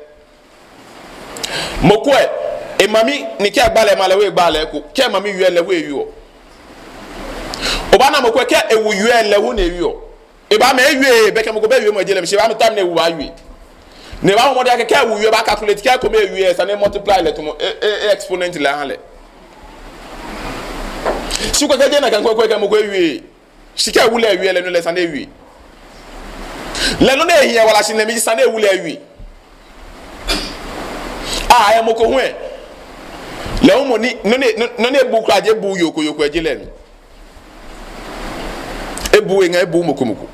Mɔ ko lɛ, emami ni kɛ egba lɛ ema lɛ, egbaa lɛ eko, kɛ emami wie lɛ, ewieɔ. Obaana mɔ ko lɛ, kɛ ewu wie lɛ, ewu ni ewieɔ. Ebaamɛ ewie, be kɛ mɔ ko bɛ wiemɔ yɛ je lɛ mli, shi ebaamɛ time ni ewu baawie. Ni ebaabɔ mɔdɛŋ akɛ kɛ ewu wie, ebaa-calculate, kɛ ekome ewie, esa ni e-multiply lɛ tamɔ, e, e, e-exponent lɛ aha lɛ. Shi kɛ jeee nakai, kɛ, kɛ mɔ ko ewie. Shi kɛ ewu lɛ wie lɛ, no lɛ esa ni ewie. Lɛ nɔ ni ehiɛ wala shi nɛɛ mli esa ni ewu lɛ wie. a, eyɛ mɔ ko hu ɛ. Lɛ hu mɔ ni, nɔ ni, nɔ, nɔ ni ebuuu kwraa ji ebuuu yoo ko, yoo ko eje lɛ mli. Ebuuu eŋa, ebuuu mɔ ko, mɔ ko.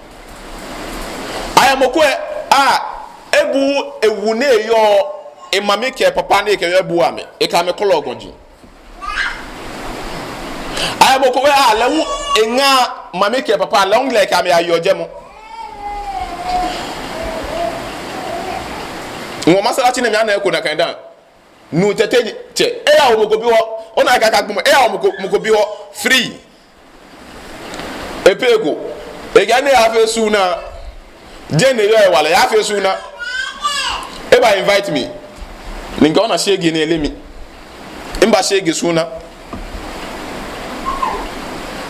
Eyɛ mɔ ko ɛ, a, ebuuu ewu ni eyɔɔ, emami kɛ epapa ni ekɛyɔɔ ebuuu amɛ. Ekɛ amɛ kɔlɔɔ gɔji. Eyɛ mɔ ko ɛ, a, lɛ hu eŋa mami kɛ epapa, lɛ hu lɛ ekɛ amɛ yayɔɔ jɛmɔ. Wɔ masalaci nɛɛ mli ana eko nakai dã. Nuu tete ni tsɛ. Eyawo mɔ ko bi hɔ. Ona akɛ akɛ gbɔmɔ. Eyawo mɔ ko, mɔ ko bi hɔ. Free. E pay eko. Ekɛɛ ni eyafee suna. Jeee ni eyɔɔ ewala, eyafee suna. Eba invite mi. Ni mikɛɛ ona shege ni ele mi. Miba shege suna.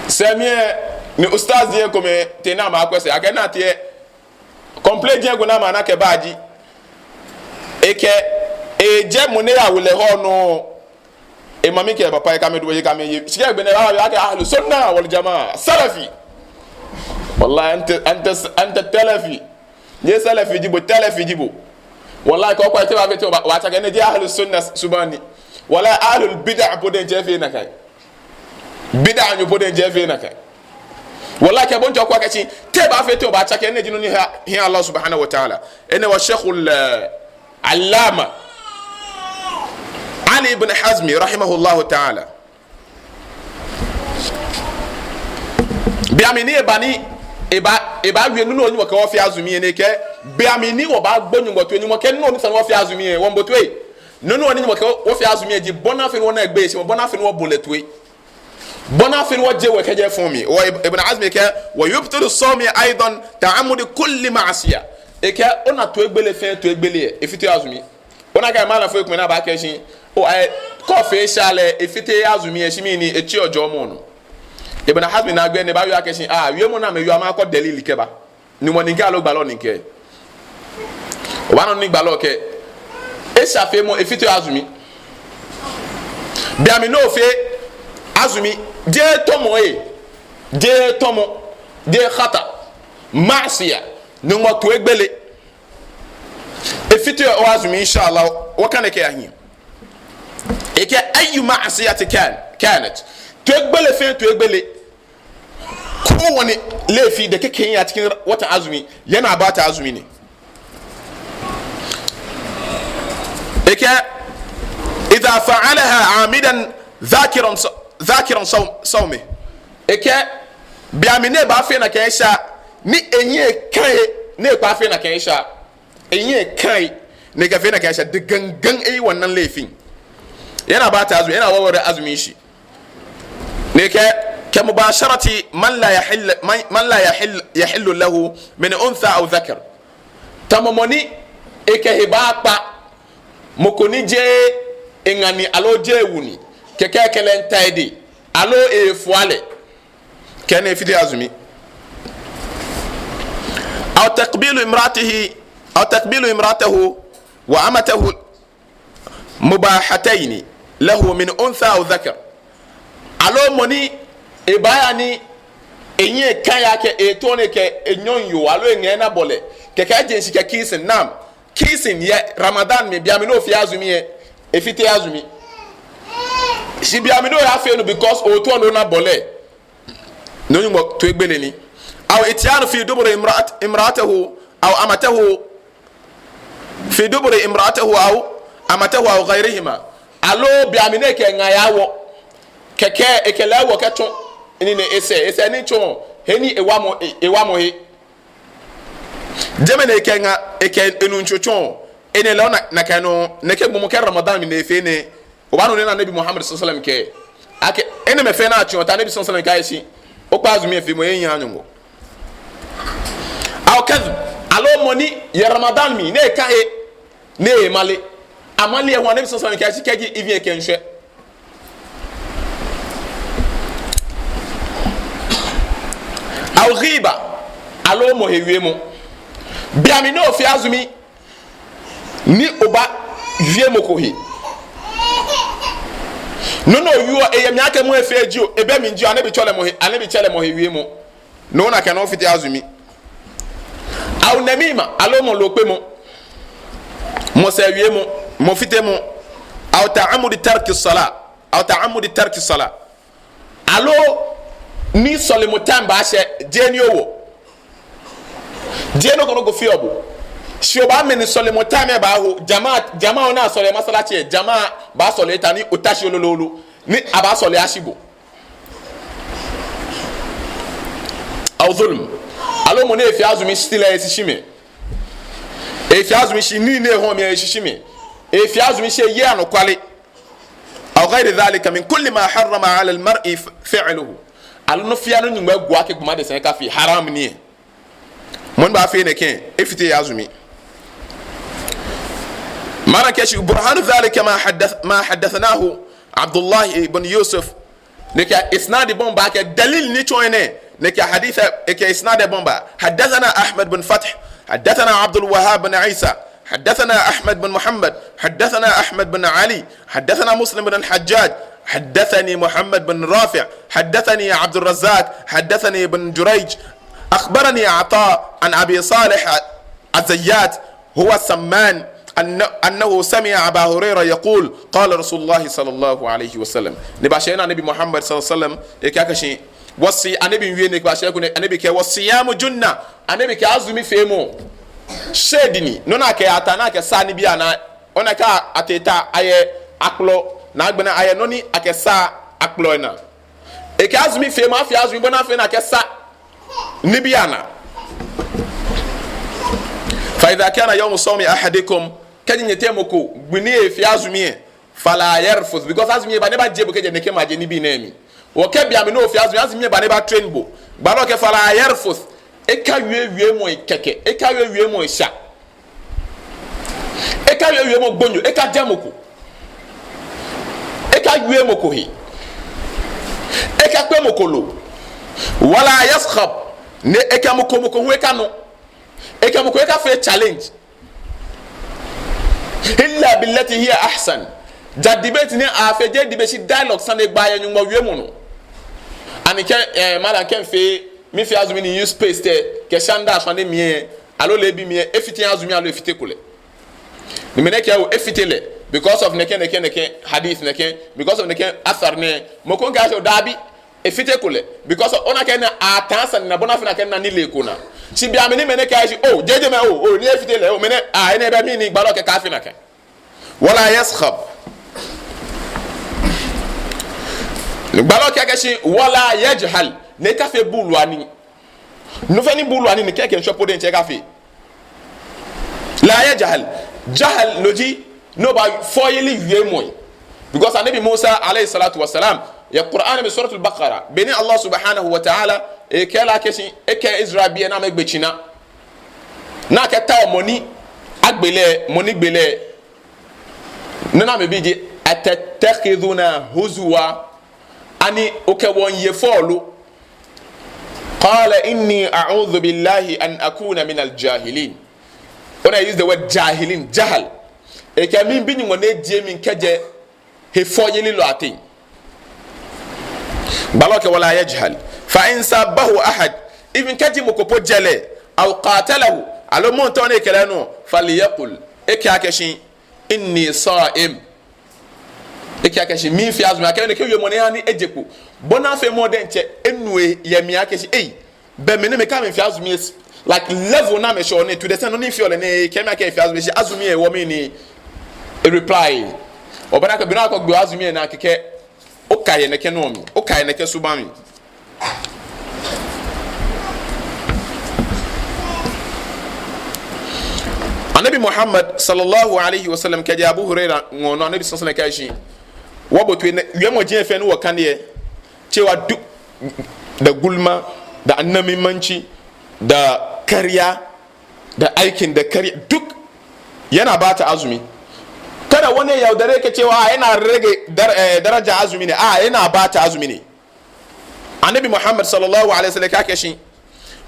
Sɛɛ mli ɛ, ni ustaz diɛŋ komɛi tee ni amɛyakwɛ sɛɛ. Akɛ naa tee ɛ. Complain diɛŋ ko ni amɛna kɛba ji, ekɛɛ, ejɛ mɔ ni eyawo lɛ hɔ nɔ, emami kɛ epapa ekɛ amɛ duɔ, ekɛ amɛ ye. Shi kɛ agbɛnɛ abawie akɛ Ahlu Sunna wal Jamaa, Salafi. Wallahi, anta, anta, anta Talafi. Jeee Salafi ji bo, Talafi ji bo. Wallahi, kɛ okwɛ, te obaafee tɛŋŋ obaatsake akɛ enɛ ji Ahlu Sunna subaŋ ni? Wallahi, Ahlul Bid'ah po diɛŋtsɛ efeee nakai. Bid'ahnyo po diɛŋtsɛ efeee nakai. Wallahi, kɛ bo diɛŋtsɛ okwɛ akɛ shi te obaafee tɛŋŋ obaatsake akɛ enɛ ji nɔ ni ha, hiaa Allah subhanahu wa ta'ala. Enɛ wɔ Sheikhul, eh, Allama Ali ibn Hazmi rahimahullahu ta'ala. Be mli ni eba ni eba, ebaawie nɔ ni Nyɔŋmɔ kɛɛ wɔfee azumi lɛ, ni ekɛɛ be mli ni wɔbaagbo Nyɔŋmɔ toi, Nyɔŋmɔ kɛɛ nɔ ni sa ni wɔfee azumi lɛ, wɔmiibo toi. Nɔ ni Nyɔŋmɔ kɛɛ wɔfee azumi lɛ ji bɔ ni afee ni wɔna egbeyeishemɔ, bɔ ni afee ni wɔbo lɛ toi. Bɔ ni afee ni wɔje wɔ kɛjɛ fɔŋ mli. Wɔ Ib-, Ibn Hazmi kɛɛ, wa yubtilu sawmi aydan ta'ammudi kulli ma'siyah. Ekɛɛ ona toigbele fɛɛ toigbele lɛ, efiteɔ azumi. Ona akɛ malamfoi komɛi ni abaakɛɛ shi, o, ai, kɛ ofee esha lɛ, efiteee azumi lɛ, shi mɛni, etsiɔ jɔɔmɔ nɔ. Ibn Hazmi na gbɛ ni ebaawie akɛ shi, a, wiemɔ ni amɛwieɔ amɛkɔ dalili kɛba. Nyɔŋmɔ ni kɛɛ aloo gbalɔ ni kɛɛ? Obaana nɔ ni gbalɔ kɛɛ. Esha feemɔ efiteɔ azumi. Be mli ni ofee azumi, jeee tɔmɔ lɛ, jeee tɔmɔ, jeee khata, ma'siyah, Nyɔŋmɔ toigbele. Efiteɔ o azumi, insha Allah, wɔkane kɛ ahiɛ. Ekɛɛ ayyu ma'siyatin kan, kanat. Toigbele fɛɛ toigbele. Kowane laifi da kake yi a cikin watan azumi yana bata azumi ne. Ekɛɛ, idha fa'alaha amidan dhakiran sa-, dhakiran saw-, sawmi. Ekɛɛ, be mli ni ebaafee nakai esha, ni ehiɛ ka he, ni ekpaa fee nakai esha. Ehiɛ ka he, ni ekɛfee nakai esha, da gangan eyi wannan laifin. Yana bata azumi, yana warware azumin shi. Ni ekɛɛ, ka mubasharati man la yahill-, man, man la yahill-, yahillu lahu min untha aw dhakar. Tamɔ mɔ ni ekɛ ehe baakpa mɔ ko ni jeee eŋa ni aloo jeee ewu ni, kɛkɛ ekɛ lɛ miita edɛŋ, aloo efua lɛ. Kɛ enɛ efiteee azumi. Aw taqbilu imra'atihi, aw taqbilu imra'atahu wa amatahu mubahataini lahu min untha aw dhakar. Aloo mɔ ni ebaaya ni ehiɛ ka he akɛ eetao ni ekɛ enyɔŋyoo aloo eŋa ena bɔlɛ. Kɛkɛ eje shishi kɛ kissing, naam. Kissing yɛ Ramadan mli, be mli ni ofee azumi lɛ, efiteee azumi. Shi be mli ni oyafee no because ootao ni ona bɔlɛ, no Nyɔŋmɔ toigbele ni. Aw ityanu fi duburi imra'at-, imra'atahu aw amatahu, fi duburi imra'atahu aw amatahu aw ghayrihima. Aloo be mli ni ekɛ eŋa yawɔ. Kɛkɛ ekɛ lɛ wɔ kɛtsɔ nii nɛɛ esɛɛ, esɛɛ ni tsɔ he ni ewamɔ, e-, ewamɔ he. Jɛmɛ ni ekɛ eŋa, ekɛ enuŋtsɔ tsɔ. Enɛ lɛ ona, nakai nɔŋŋ, nɛkɛ gbɔmɔ kɛ Ramadan mli ni efee nɛɛ. Obaanu nɔ ni Anabi Muhammad sallallahu alaihi wasallam kɛɛ. Akɛ, enɛɛmɛi fɛɛ ni atsɔɔ ta Anabi sallallahu alaihi wasallam kɛɛ shi, okpa azumi lɛ feemɔ, ehiaaa Nyɔŋmɔ. Aw kadhib, aloo mɔ ni yɛ Ramadan mli, ni eka he, ni emale. Amale lɛ hu Anabi sallallahu alaihi wasallam kɛɛ shi kɛji evi ekɛ ŋshɔ. Aw ghiba, aloo mɔ he wiemɔ. Be mli ni ofee azumi, ni obaawie mɔ ko he. Nɔ ni owieɔ, eyɛ mli akɛ mɔ efee jio, ebɛ mli jio, Anabi tsɛɔ lɛ mɔ he, Anabi tsɛɔ lɛ mɔ he wiemɔ. No nakai nɔŋŋ ofite azumi. Aw namima, aloo mɔ lookpemɔ. Mɔ sɛɛ wiemɔ, mɔ fitemɔ. Aw ta'ammudi tarki salah. Aw ta'ammudi tarki salah. Aloo ni sɔlemɔ time baashɛ, jeee ni owɔ. Jeee nɔ ko nɔ ko feɔ bo. Shi obaamɛ ni sɔlemɔ time baaho. Jama, jama ona sɔle masalachi, jama baasɔle eta ni ota shi lolo lolo. Ni abaasɔle ashi bo. Aw zulm. Aloo mɔ ni efi azumi shi lɛ eshishi mli. Efi azumi shi ni ni ehɔɔ mli eshishi mli. Efi azumi shi eyeee anɔkwale. Aw ghayri dhalika min kulli ma harrama ala al-mar'i f-, fi'luhu. Aloo nɔ fiaa nɔ ni Nyɔŋmɔ egu akɛ gbɔmɔ adesa akafee, haram ni. Mɔ ni baafee nɛkɛ, efite azumi. Malam kɛɛ shi, burhanu dhalika ma haddath-, ma haddathnahu Abdullah ibn Yusuf. Nɛkɛ isnad bɔ ni ba kɛ dalil ni tsɔɔ enɛ. Nɛkɛ hadith, ekɛ isnad bɔ ni ba. Haddathana Ahmad bin Fath. Haddathana Abdul Wahhab bin Isa. Haddathana Ahmad bin Muhammad. Haddathana Ahmad bin Ali. Haddathana Muslim bin al-Hajjaj. Haddathani Muhammad bin Rafi'. Haddathani Abdul Razzaq. Haddathani Ibn Jurayj. Akhbarani Ata an Abi Salih az-Zayyat. Huwa Samman anna-, annahu sami'a Aba Hurairah yaqul, qala Rasulullah sallallahu alayhi wa sallam. Ni bashɛ ni Anabi Muhammad sallallahu alayhi wa sallam, ekɛɛ akɛ shi, wasi, Anabi wie ni bashɛ ko ni, Anabi kɛɛ, "Wasiyamu junna." Anabi kɛɛ azumi feemɔ shield ni. Nɔ ni akɛtaa ni akɛsaa nibii anaa. Ona akɛ atee ta ayɛ akplɔ, ni agbɛnɛ ayɛ nɔ ni akɛsaa akplɔ lɛ naa. Ekɛɛ azumi feemɔ, afee azumi bɔ ni afee ni akɛsa nibii anaa. Fa idha kana yawmu sawmi ahadikum, kɛji nyɛteŋ mɔ ko, gbi ni efi azumi lɛ, fala yarfuth, because azumi lɛ eba ni ebajie bo kɛjɛ nɛkɛmɛi ajeŋ nibii nɛɛ mli. Okɛ bianɛ ni ofi azumi, azumi lɛ eba ni ebatrain bo. Gbalɔ kɛɛ fala yarfuth, ekawie wiemɔi kɛkɛ, ekawie wiemɔi sha. Ekawie wiemɔ gbonyo, ekajɛ mɔ ko. Ekawie mɔ ko he. Ekakpe mɔ ko loo. Wala yaskhab, ni ekɛ mɔ ko mɔ ko hu ekanɔ. Ekɛ mɔ ko ekafee challenge. Illa billati hiya ahsan. Ja debate ni afee, jeee debate shi dialogue sane gbaa yɛ Nyɔŋmɔ wiemɔ nɔ. Ani kɛ, eh, malam kɛ mifee, mifi azumi ni use paste lɛ, kɛ shanda ashwane mli lɛ, aloo leebi mli lɛ, efite azumi aloo efiteko lɛ. Ni mɛi nɛɛ kɛɛ oo efite lɛ, because of nɛkɛ, nɛkɛ, nɛkɛ, hadith nɛkɛ, because of nɛkɛ athar nɛɛ, mɔ ko miikɛɛ akɛ oo dabi, efiteko lɛ, because ona akɛ ni ataa sane naa, bɔ ni afee ni akɛna nilee ko naa. Shi bianɛ mɛi nɛɛ kɛɛ akɛ shi oo, jeee jɛmɛ oo, oo, ni efite lɛ, oo, mɛi nɛɛ, ah, enɛ bɛ mɛni gbalɔ kɛɛ kaafee nakai. Wala yaskhab. Gbalɔ kɛɛ akɛ shi, wala yajhal. Ni ekafee buuluanii. Nɔ fɛɛ ni buuluanii ni kɛkɛ ŋshɔ po diɛŋtsɛ ekafee. La yajhal. Jahal no ji, no ba fɔyeli wiemɔi. Because Anabi Musa alayhi salatu wa salam, yɛ Qur'an mli Suratul Baqara, beni Allah subhanahu wa ta'ala, ekɛɛ lɛ akɛ shi, ekɛɛ Israelbii lɛ ni amɛgbe tsina. Ni akɛtao mɔ ni agbe lɛ, mɔ ni gbe lɛ. Nɔ ni amɛbi ji, "Atattakhidhuna huzwa?" Ani okɛ wɔ miiye fɔ lo? Qala inni a'udhu billahi an akuna minal jahilin. Ona use the word jahilin, jahal. Ekɛɛ miibi Nyɔŋmɔ ni ejie mi kɛjɛ hefɔyelilɔi ateŋ. Gbalɔ kɛɛ wala yajhal. Fa in sabbahu ahad. Even kɛji mɔ ko po jɛ lɛ. Aw qatalahu. Aloo mɔ ni tao ni ekɛ lɛ nɔ. Falyaqul. Ekɛɛ akɛ shi, "Inni sa'im." Ekɛɛ akɛ shi, "Miifi azumi." Akɛ nɛkɛ wiemɔ nɛɛ hani eje kpo. Bɔ ni afee mɔ diɛŋtsɛ enu yɛ mli akɛ shi, ei, bɛ mɛni mɛi kɛɛ miifi azumi lɛ, like, level ni amɛshɛɔ nɛɛ, to the extent nɔ ni mifeɔ lɛ nɛɛ, kɛɛ mi akɛ miifi azumi, shi azumi lɛ hewɔ mɛni? Ereply. Obaana akɛ be ni okɛgbe azumi lɛ naa kɛkɛ, oka yɛ nɛkɛ nɔ mli, oka yɛ nɛkɛ subaŋ mli. Anabi Muhammad sallallahu alaihi wasallam kɛjɛ Abu Huraira ŋɔɔ nɔ, Anabi sallallahu alaihi wasallam kɛɛ shi, wɔbo toi nɛɛ, wiemɔi fɛɛ ni wɔkane lɛ, cewa duk da gulma, da annamimanci, da karya, da aikin da karya, duk yana bata azumi. Kada wani ya yaudare ka cewa, a, yana rage dar-, eh, daraja azumi ne, a, yana bata azumi ne. Annabi Muhammad sallallahu alaihi wasallam ya kake shi,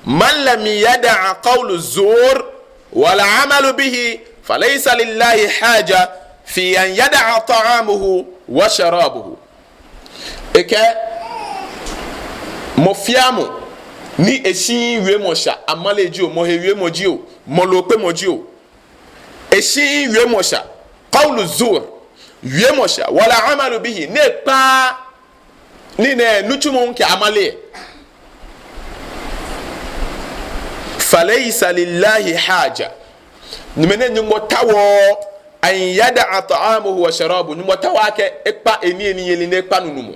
"Man lam yada'a qawlu zur wal amalu bihi, falaysa lillahi haja fi an yada'a ta'amahu wa sharabahu." Ekɛɛ, mɔ fɛɛ mɔ ni eshiii wiemɔ sha, amale jio, mɔ he wiemɔ jio, mɔ lookpemɔ jio, eshiii wiemɔ sha, qawlu zur, wiemɔ sha, wala amalu bihi, ni ekpaaa nii nɛɛ nitsumɔ kɛ amale, falaysa lillahi haja. Ni mɛnɛ Nyɔŋmɔ taoɔ an yada'a ta'amahu wa sharabahu. Nyɔŋmɔ taooo akɛ ekpa eniyeniyeli ni ekpa nunumɔ.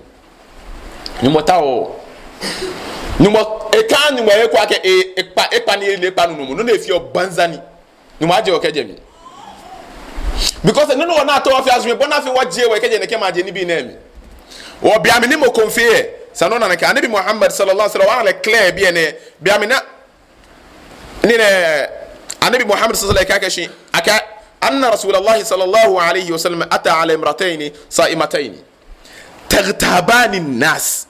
Nyɔŋmɔ taooo. Nyɔŋmɔ, ekã Nyɔŋmɔ he eko akɛ e, ekpa, ekpa niyeli ni ekpa nunumɔ. Nɔ ni efeɔ banza ni. Nyɔŋmɔ ajie wɔ kɛjɛ mli. Because nɔ ni wɔnaa too wɔfee azumi, bɔ ni afee wɔjie wɔ kɛjɛ nɛkɛ maje nibii nɛɛ mli. Wɔ be mli ni mɔ ko miifee, esa ni ona akɛ Anabi Muhammad sallallahu alaihi wasallam, wɔle clear biɛ nɛɛ, be mli ni, ni nɛɛ, Anabi Muhammad sallallahu alaihi wasallam kɛɛ akɛ shi, akɛ, anna Rasulallahi sallallahu alaihi wasallam ata ala imra'atayni sa'imatayn taghtabani nas.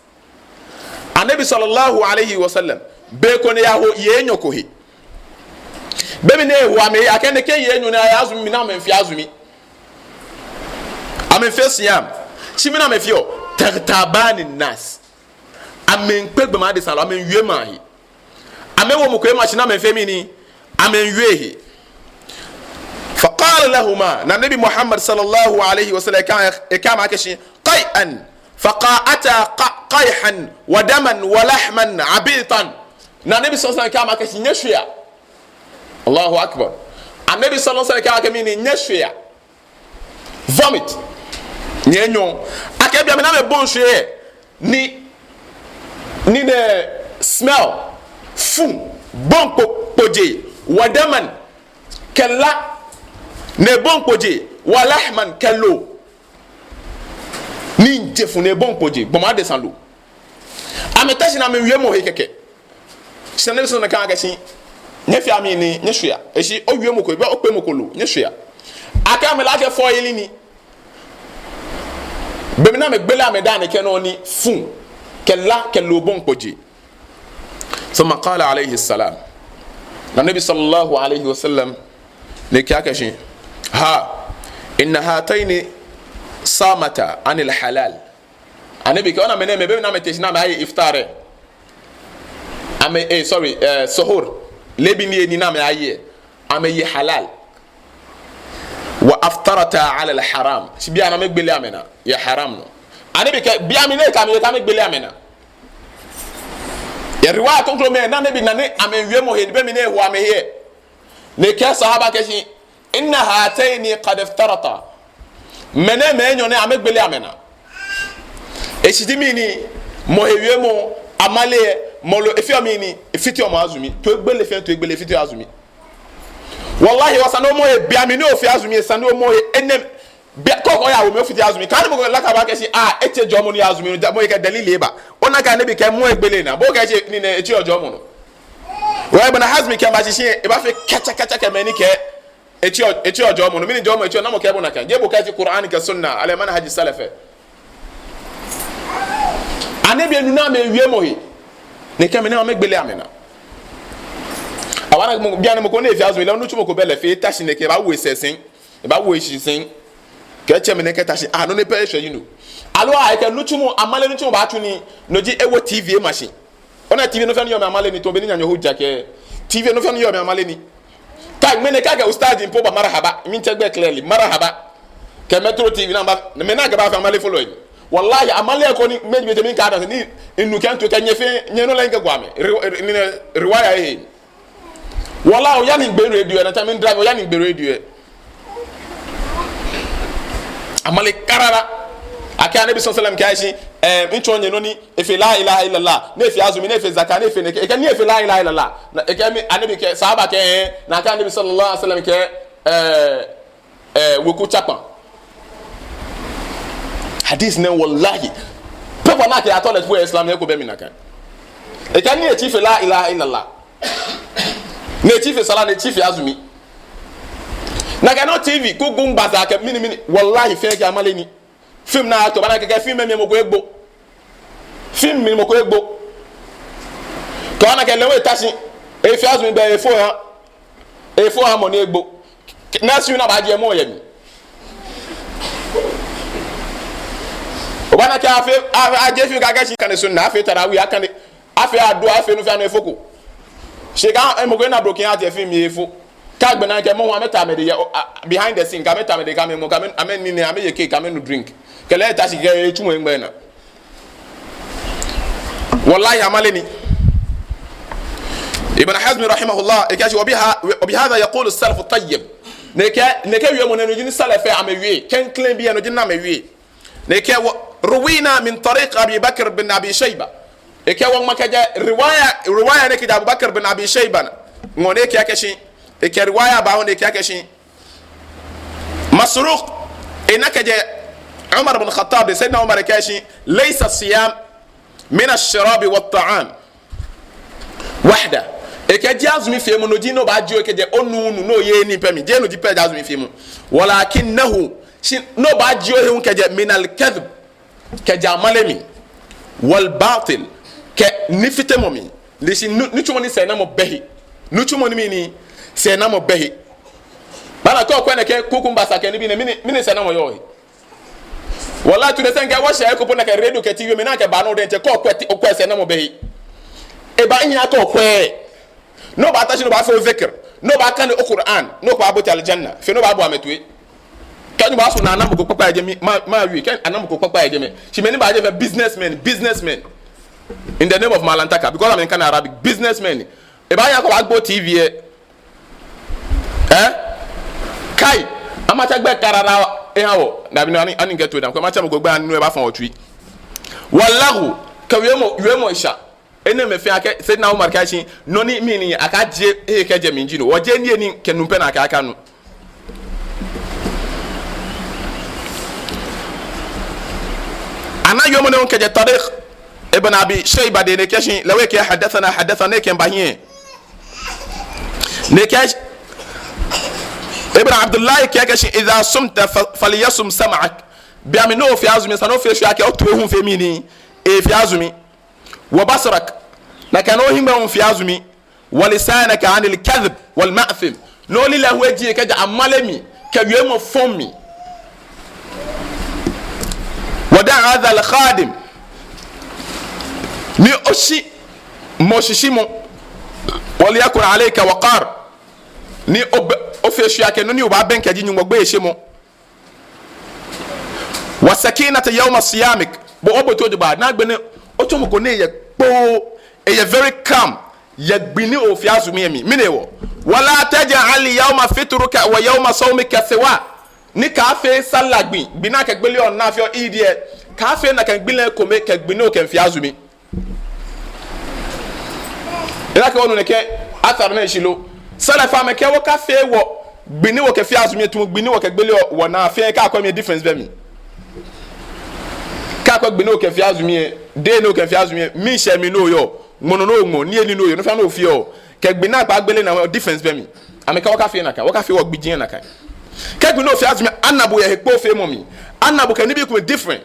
Anabi sallallahu alaihi wasallam, be ko ni eyaho yei enyɔ ko he. Be mli ni eho amɛhe, akɛ nɛkɛ yei enyɔ nɛɛ ayɛ azumi, ni amɛmiifee azumi. Amɛmiifee siyam. Shi mɛni amɛfeɔ? Taghtabani nas. Amɛmiikpe gbɔmɔ adesa lɛ, amɛmiiwie mɛi ahe. Amɛwo mɔ ko yɛ mashi ni amɛmiifee mɛni? Amɛmiiwie ehe. Faqala lahuma, ni Anabi Muhammad sallallahu alaihi wasallam ekɛɛ, ekɛɛ amɛ akɛ shi, qai'an, faqa'ata qa-, qaihan wa daman wa lahman abitan. Ni Anabi sallallahu alaihi wasallam ekɛɛ amɛ akɛ shi, nyɛshwiea. Allahu akbar. Anabi sallallahu alaihi wasallam ekɛɛ amɛ akɛ mɛni? Nyɛshwiea. Vomit. Nyɛ enyɔ. Akɛ be mli ni amɛbɔi shwiei, ni, ni nɛɛ smell, fuŋ, bɔi kpo-, kpojee, wa daman, kɛ la, ni bɔi kpojee, wa lahman, kɛ loo. Ni je fuŋ ni bɔi kpojee, gbɔmɔ adesa loo. Amɛta shi ni amɛmiiwie amɛhe kɛkɛ. Shi Anabi sɔn na akɛ shi, nyɛfea mɛni? Nyɛshwiea. Eshi owie mɔ ko, be okpe mɔ ko loo, nyɛshwiea. Akɛ amɛle akɛ fɔyeli ni. Be mli ni amɛgbele amɛdaaŋ nɛkɛ nɔ ni fuŋ, kɛ la, kɛ loo bɔi kpojee. Thumma qala alayhi salam. Ni Anabi sallallahu alayhi wasallam ni ekɛɛ akɛ shi, ha, inna hatayni samata anil halal. Anabi kɛɛ, ona mɛi nɛɛmɛi, be mli ni amɛte shi ni amɛyaye iftar lɛ. Amɛ, eh, sorry, eh, suhur. Leebi niyenii ni amɛyaye lɛ, amɛye halal. Wa aftarata ala al-haram. Shi bianɛ amɛgbele amɛnaa yɛ haram nɔ. Anabi kɛɛ, bianɛ mɛi nɛɛ kɛ amɛ, kɛ amɛgbele amɛnaa. Yɛ riwaya kroko mli, ni Anabi na ni amɛmiiwie amɛhe, be mli ni eho amɛhe. Ni ekɛɛ sahaba akɛ shi, inna hatayni qad iftarata. Mɛi nɛɛmɛi enyɔ nɛɛ amɛgbele amɛnaa. Eshishi ji mɛni? Mɔ he wiemɔ, amale, mɔ loo, efeɔ mɛni? Efiteɔ mɔ azumi. Toigbele fɛɛ toigbele efiteɔ azumi. Wallahi, esa ni omɔ he, bianɛ mɛi nɛɛ ofee azumi, esa ni omɔ he, enɛ, bia, kɔkɔ ya wo mɛi ofite azumi. Kaaha ni mɔ ko laka ba akɛ shi, ah, etse jɔɔmɔ ni azumi, mɔ he kɛ dalili eba. Ona akɛ Anabi kɛɛ mɔ he gbele naa, bo okɛɛ etse, ni nɛɛ, etseɔ jɔɔmɔ nɔ. Wa Ibn Hazm kɛɛ mɛi ashishi, ebaafee kacha kacha kɛ mɛi ni kɛɛ etseɔ, etseɔ jɔɔmɔ nɔ. Mɛni jɔɔmɔ etseɔ, namɔ kɛɛ bo nakai? Jeee bo kɛɛ tsi Qur'an kɛ sunna, ala manhaji salaf. Anabi enu ni amɛmiiwie amɛhe. Ni ekɛɛ mɛi nɛɛ amɛgbele amɛnaa. Awa na mɔ, bianɛ mɔ ko ni efee azumi lɛ, nitsumɔ ko bɛ lɛ efee, eta shi ni ekɛ, ebaawo esɛɛ sɛɛ. Ebaawo eshi sɛɛ. Kɛ etsɛ mɛi nɛɛ kɛta shi, ah, no nɛɛ pɛ eshwɛ yi no. Aloo, ah, ekɛ nitsumɔ, amale nitsumɔ baatsu nii, no ji ewo T V ema shi. Ona T V nɔ fɛɛ nɔ yɔɔ mli amale ni, to be ni nyanyɔ hu ja kɛ. T V nɔ fɛɛ nɔ yɔɔ mli amale ni. Kɛ ŋmɛnɛ kɛ akɛ ustaz po ba marahaba, miitsɛ egbɛi clearly, marahaba. Kɛ Metro T V namba, mɛi ni akɛbaafee amale folo lɛ. Wallahi, amale ko ni, mɛi, mɛi, mɛi kɛ ada ni, inu kɛ ntu kɛ nyɛ fɛɛ, nyɛ nɔ lɛ ŋkɛ gwa mɛ. Ri-, ri-, ni nɛɛ, riwaya ehe. Wallahi, oya ni ŋgbe radio lɛ, na ta mi drive, oya ni ŋgbe radio lɛ. Amale karara. Akɛ Anabi sallallahu alaihi wasallam kɛɛ shi, eh, miitsɔɔ nyɛ nɔ ni, efee la ilaha illallah, ni efee azumi, ni efee zaka, ni efee nɛkɛ, ekɛɛ ni efee la ilaha illallah. Ni ekɛɛ mi, Anabi kɛɛ, sahaba kɛɛ, eh, ni akɛ Anabi sallallahu alaihi wasallam kɛɛ, eh, eh, weku tsakpaa. Hadith nɛɛ wallahi. Paper ni akɛya toilet po yɛ Islam ni eko bɛ mli nakai. Ekɛɛ ni etsi fee la ilaha illallah. Ni etsi fee sala, ni etsi fee azumi. Nakai nɔŋŋ T V, kuku, gbaza kɛ mɛni mɛni. Wallahi, fɛɛ kɛ amale ni. Film ni ato, obaana akɛ film mli mɔ ko egbo. Film mli mɔ ko egbo. Kɛ obaana akɛ lɛ hu eta shi, efee azumi bɛ efo ya. Efo ya mɔ ni egbo. Next thing ni abaajie mɔ yɛ mli. Obaana akɛ afee, a-, ajie film kɛ akɛ shi akane sunna, afee tarawih, akane, afee adua, afee nɔ fɛɛ nɔ efoko. Shi kɛ, eh, mɔ ko ena broken heart yɛ film mli efo. Kɛ agbɛnɛ kɛ mɔ hu amɛta amɛdɛŋ yɛ, o, a, behind the scene, kɛ amɛta amɛdɛŋ kɛ amɛmu, kɛ amɛ, amɛnine, amɛye cake, kɛ amɛnu drink. Kɛ lɛ eta shi kɛ etsu mɔ eŋmɛ naa. Wallahi, amale ni. Ibn Hazm rahimahullah, ekɛɛ shi, "Wa biha-, wa bihadha yaqulu as-salafu at-tayyib." Nɛkɛ, nɛkɛ wiemɔ nɛɛ, no ji ni salaf amɛwie, klɛŋklɛŋ bii, no ji ni amɛwie. Nɛkɛ wɔ, ruwina min tariq Abi Bakr bin Abi Shayba. Ekɛɛ wɔŋma kɛjɛ riwaya, riwaya ni kɛjɛ Abu Bakr bin Abi Shayba nɔ. Ŋɔ ni ekɛɛ akɛ shi, ekɛ riwaya ba hɔ ni ekɛɛ akɛ shi. Masruq, ena kɛjɛ Umar bin Khattab, de Sayyidina Umar kɛɛ shi, "Laysa siyam min ash-sharabi wat-ta'am wahda." Ekɛɛ jeee azumi feemɔ no ji ni obaajie ohe kɛjɛ onuuu nu, ni oyeee nii pɛ mli. Jeee no ji pɛ ji azumi feemɔ. "Walakinnahu," shi ni obaajie ohe hu kɛjɛ, "min al-kadhb," kɛjɛ amale mli, "wal-batil," kɛ nifitemɔ mli. Lɛ shi nu-, nitsumɔ ni sɛɛnamɔ bɛ he. Nitsumɔ ni mɛni, sɛɛnamɔ bɛ he. Bana kɛ okwɛ nɛkɛ kukumba sa kɛ nibii nɛɛ, mɛni, mɛni sɛɛnamɔ yɔɔ he. Wallahi, today sɛɛ kɛ wɔshɛ eko po nɛkɛ radio kɛ T V mli, ni akɛba nɔ diɛŋtsɛ kɛ okwɛ ti-, okwɛ sɛɛnamɔ bɛ he. Ebaahia kɛ okwɛ. Ni obaata shi ni obaafee o-dhikr. Ni obaakane o-Qur'an. Ni okɛbaabote aljanna. Fe ni obaabo amɛ toi. Kɛ ni obaasu ni ana mɔ ko kpakpa yɛ jɛmɛ, ma, mawie. Kɛ ana mɔ ko kpakpa yɛ jɛmɛ. Shi mɛi ni baa jɛmɛ, businessmen, businessmen. In the name of Malantaka, because amɛkane Arabic, businessmen. Ebaahia kɛ obaagbo T V lɛ. Eh? Kai, amɛtsɛ gbɛi karara eha wɔ. Dabi ni ani, ani ŋkɛ to dam. Kɛ amɛtsɛ mɔ ko gbɛi ani nu ebafɔ wɔ tsui. Wallahu, kɛ wiemɔ, wiemɔ esha. Enɛɛmɛi fɛɛ akɛ, Sayyidina Umar kɛɛ shi, nɔ ni mɛni akajie ehe kɛjɛ mli ji no. Wɔjie niyenii kɛ nu pɛ ni akɛ akanu. Ana wiemɔ nɛɛ hu kɛjɛ Tariq Ibn Abi Shayba dɛŋ ni ekɛɛ shi, lɛ hu ekɛɛ haddathana, haddathana, ni ekɛba hiɛ. Ni ekɛɛ shi, Ibn Abdullah kɛɛ akɛ shi, "Idha sumta fa-, falyasum sam'ak." Be mli ni ofee azumi, esa ni ofee sure akɛ otoi hu fee mɛni, efee azumi. "Wa basarak," nakai nɔŋŋ ohiŋmɛi hu fee azumi. "Wa lisanaka anil kadhib wal ma'tham." Ni olilɛi hu eji kɛjɛ amale mli, kɛ wiemɔ fɔŋ mli. "Wa da' adhal khadim." Ni oshi mɔ shishiumɔ. "Wal yakun alayka waqar." Ni obɛ-, ofee sure akɛ nɔ ni obaabɛŋkɛ ji Nyɔŋmɔ gbeyeishemɔ. "Wa sakinata yawma siyamik." Bo obote ojogbaŋŋ, ni agbɛnɛ otsɔ mɔ ko ni eyɛ kpoo, eyɛ very calm yɛ gbi ni ofee azumi lɛ mli. Mɛni hewɔ? "Wala taj'al yawma fitrika wa yawma sawmika sawa." Ni kaafee sallah gbi, gbi ni akɛgbeleɔ ni afeɔ Eid lɛ, kaafee nakai gbi lɛ ekome kɛ gbi ni okɛmiifee azumi. Ena akɛ wɔnu nɛkɛ athar nɛɛ shishi lo. Salaf amɛkɛɛ akɛ wɔkafee wɔgbi ni wɔkɛfeɔ azumi lɛ tamɔ gbi ni wɔkɛgbeleɔ wɔnaa fɛɛ, kɛ akwɛ mli lɛ difference bɛ mli. Kɛ akwɛ gbi ni okɛfeɔ azumi lɛ, day ni okɛfeɔ azumi lɛ, miishɛɛ mli ni oyɔɔ, ŋmɔlɔ ni oŋmɔɔ, niyenii ni oyɔɔ, nɔ fɛɛ nɔ ni ofeɔ, kɛ gbi ni akɛbaagbele naa, difference bɛ mli. Amɛkɛɛ wɔkafee nakai, wɔkafee wɔgbii lɛ nakai. Kɛ gbi ni ofeɔ azumi lɛ, ana bo yɛ hekpofeemɔ mli, ana bo kɛ nibii komɛi different.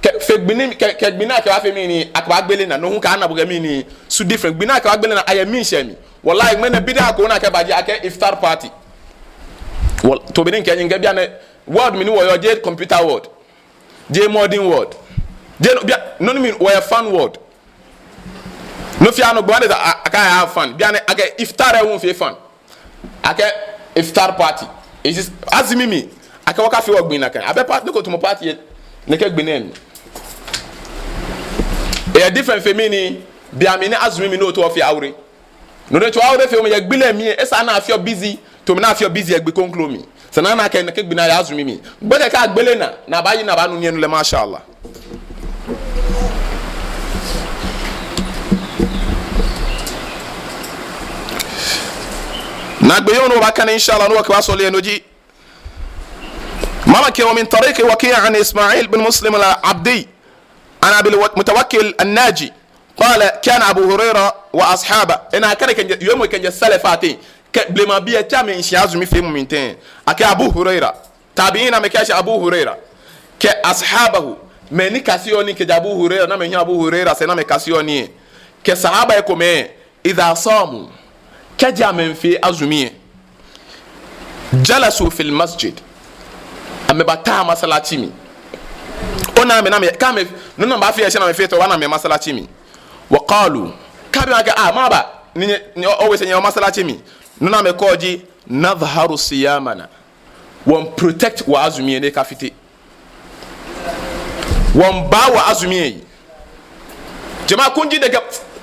Kɛ fe gbi ni, kɛ, kɛ gbi ni akɛbaafee mɛni, akɛbaagbele naa, no hu kɛ ana bo kɛ mɛni, su different. Gbi ni akɛbaagbele naa, ayɛ miishɛɛ mli. Wallahi, ŋmɛnɛ bid'a ko ni akɛba ji akɛ iftar party. Wal-, to be ni ŋkɛɛ nyɛ, ŋkɛɛ bianɛ, world mli ni wɔyɔɔ, jeee computer world. Jeee modern world. Jeee no, bia, nɔ ni mli wɔyɛ fun world. Nɔ fɛɛ nɔ gbɔmɔ de ta, a, akɛ aya fun. Bianɛ, akɛ iftar lɛ hu fee fun. Akɛ iftar party. It is azumi mli. Akɛ wɔkafee wɔgbii nakai. Abɛ party, nɔ ko tamɔ party yɛ nɛkɛ gbi nɛɛ mli. Eyɛ different fe mɛni, be mli ni azumi mli ni otaoɔ ofee aure. No diɛŋtsɛ aure feemɔ yɛ gbi lɛ mli lɛ, esa ni afeɔ busy, tamɔ ni afeɔ busy yɛ gbi kroko mli. Esa ni ana akɛ nɛkɛ gbi nɛɛ yɛ azumi mli. Gbɛkɛ kɛ agbele naa, ni abaaye ni abaanu niyenii lɛ, masha Allah. Naagbee yoo ni wɔbaakane, insha Allah, ni wɔkɛbaasɔle lɛ no ji. Mama kɛɛ, "Wa min tariqi Waki' an Ismail bin Muslim al-Abdi, an Abil Mutawakkil an-Naji, qala, kana Abu Huraira wa ashaba." Ena akane kɛjɛ, wiemɔ kɛjɛ salaf ateŋ. Kɛ blema bii lɛ tsɛ amɛshi azumi feemɔ mli tɛŋŋ. Akɛ Abu Huraira. Tabi'in amɛkɛɛ shi Abu Huraira. Kɛ ashabahu. Mɛi ni kaseɔ nii kɛjɛ Abu Huraira, ni amɛhiɛ Abu Huraira sɛɛ ni amɛkaseɔ nii lɛ. Kɛ sahaba lɛ ekomɛi. Idha samu, kɛji amɛmiifee azumi lɛ, jalasu fil masjid, amɛbaataa masalaci mli. Ona amɛ ni amɛ, kɛ amɛ, nɔ ni amɛbaafee lɛ shi ni amɛfee tɔ, obaana amɛ masalaci mli. Wa qalu, kɛ abi amɛ akɛ, ah, mɛɛba ni nyɛ, ni o, owe sɛɛ nyɛyɛ masalaci mli? Nɔ ni amɛkɛɔ ji, nadhharu siyamana. Wɔmiiprotect wɔ azumi lɛ ni ekafite. Wɔmiibaa wɔ azumi lɛ. Jama'a, kun ji daga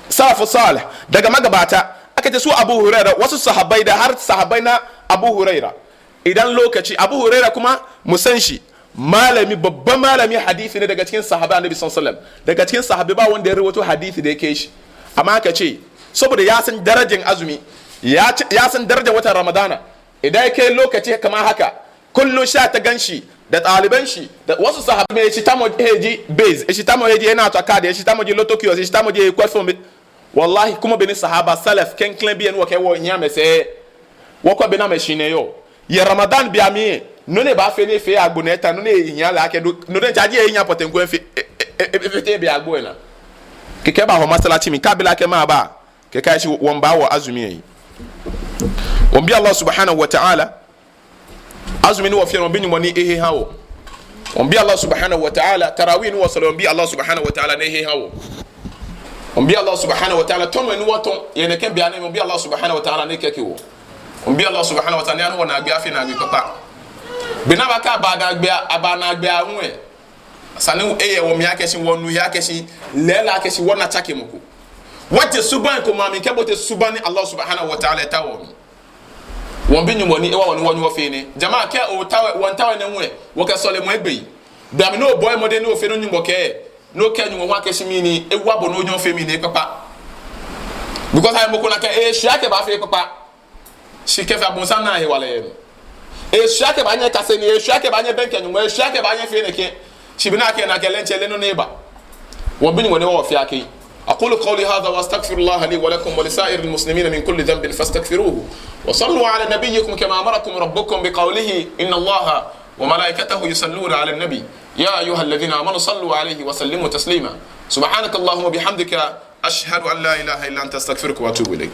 salafu salih, daga magabata, aka ce su Abu Huraira, wasu sahabbai da har sahabbai na Abu Huraira. Idan lokaci, Abu Huraira kuma mu san shi, malami, babban malami hadisi ne daga cikin sahabban Annabi sallallahu alaihi wasallam. Daga cikin sahabbai ba wanda ya rawaito hadisi da ya kai shi. Amma aka ce, saboda ya san darajar azumi, ya ci, ya san darajar watan Ramadana. Idan ya kai lokaci kamar haka, kullum sha ta gan shi da ɗaliban shi, da wasu sahabbai, ya shita mɔ he ji base, ya shita mɔ he ji yana tsaka da, ya shita mɔ ji lotto kiosk, ya shita mɔ ji kwafo mi. Wallahi, kuma beni sahaba salaf klɛŋklɛŋ bii ni wɔkɛɛ wɔhiɛ amɛsɛɛ, wɔkɔ beni amɛshi nɛɛ yɔɔ. Yɛ Ramadan be amli, nɔ ni ebaafee ni efee agbo nɛɛ ta, nɔ ni ehiɛ lɛ akɛ do, no diɛŋtsɛ ehiɛ pɔtɛŋ ko efee, e, e, e, efee tɛ be agbo lɛ naa. Kɛkɛ eba hɔ masalaci mli, kɛ abi lɛ akɛ mɛɛba, kɛkɛ eshi wɔmiiba wɔ azumi lɛ. Wɔmiibi Allah subhanahu wa ta'ala, azumi ni wɔfee, wɔmiibi Nyɔŋmɔ ni ehe aha wɔ. Wɔmiibi Allah subhanahu wa ta'ala, tarawih ni wɔsɔle, wɔmiibi Allah subhanahu wa ta'ala ni ehe aha wɔ. Wɔmiibi Allah subhanahu wa ta'ala, tɔmɔ ni wɔtɔ̃ yɛ nɛkɛ be nɛɛ, wɔmiibi Allah subhanahu wa ta'ala ni ekɛke wɔ. Wɔmiibi Allah subhanahu wa ta'ala ni eha wɔ naagbee afee naagbee kpakpa. Beni aba akɛ aba naagbee, aba naagbee aahu lɛ, sani eye wɔmli akɛ shi, wɔnu he akɛ shi, lɛɛlɛŋ akɛ shi wɔna tsakemɔ ko. Wɔje subaŋ ko mli kɛbote subaŋ ni Allah subhanahu wa ta'ala etaoɔ mli. Wɔmiibi Nyɔŋmɔ ni ewa wɔ ni wɔnyɛ wɔfee enɛ. Jama'a, kɛ ootao, wɔmiitao enɛ hu lɛ, wɔkɛ sɔlemɔ egbe yi. Be mli ni obɔɔ mɔdɛŋ ni ofee nɔ ni Nyɔŋmɔ kɛɛ, ni okɛɛ Nyɔŋmɔ hu akɛ shi mɛni, ewa bo ni onyɛ ofee mɛni kpakpa. Because ayɛ mɔ ko nakai, eeshwɛ akɛ ebaafee kpakpa. Shi kɛfee abonsam naa hewalɛ yɛ mli. Eeshwɛ akɛ ebaanyɛ ekase nii, eeshwɛ akɛ ebaanyɛ ebɛŋkɛ Nyɔŋmɔ, eeshwɛ akɛ ebaanyɛ efee nɛkɛ. Shi beni akɛ nakai lɛ, ŋtsɛ lɛ nɔ ni eba. Wɔmiibi Nyɔŋmɔ ni ewa wɔ fɛɛ akɛ. أقول قولي هذا وأستغفر الله لي ولكم ولسائر المسلمين من كل ذنب فاستغفروه. وصلوا على نبيكم كما أمركم ربكم بقوله: إن الله وملائكته يصلون على النبي. يا أيها الذين آمنوا صلوا عليه وسلموا تسليما. سبحانك اللهم وبحمدك، أشهد أن لا إله إلا أنت، أستغفرك وأتوب إليك.